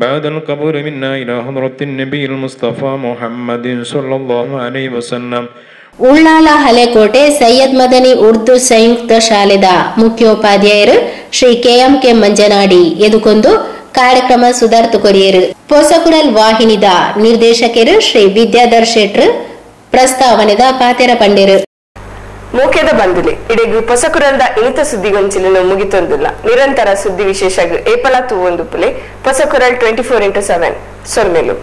[SPEAKER 24] بعد القبول منا إلى حضرة النبي المصطفى محمد صلى الله عليه وسلم.
[SPEAKER 3] ಉಳ್ಳಾಲ ಹಲೆಕೋಟೆ ಸೈಯದ್ ಮದನಿ ಉರ್ದು ಸಂಯುಕ್ತ ಶಾಲೆದ ಮುಖ್ಯೋಪಾಧ್ಯಾಯರು ಶ್ರೀ ಕೆಎಂಕೆ ಮಂಜನಾಡಿ ಎದುಕೊಂದು ಕಾರ್ಯಕ್ರಮ ಸುಧಾರ್ತು ಕೊರಿಯರು. ಪೊಸಕುರಲ್ ವಾಹಿನಿದ ನಿರ್ದೇಶಕರು ಶ್ರೀ ವಿದ್ಯಾಧರ್ ಶೆಟ್ರು ಪ್ರಸ್ತಾವನೆದ ಪಾತೆರ ಪಂಡೇರು.
[SPEAKER 2] ಮೋಕೆದ ಬಂದಿಲೆ ಇಡೆಗು ಪೊಸಕುರಲ್ದ ಇನಿತ ಸುದ್ದಿಗೊಂಚಿಲು ಮುಗಿತೊಂದಿಲ್ಲ. ನಿರಂತರ ಸುದ್ದಿ ವಿಶೇಷ ಏಪಲ ತೂವೊಂದು ಪುಲೆ ಪೊಸಕುರಲ್ 24x7 ಸೊಲ್ಮೆಲು.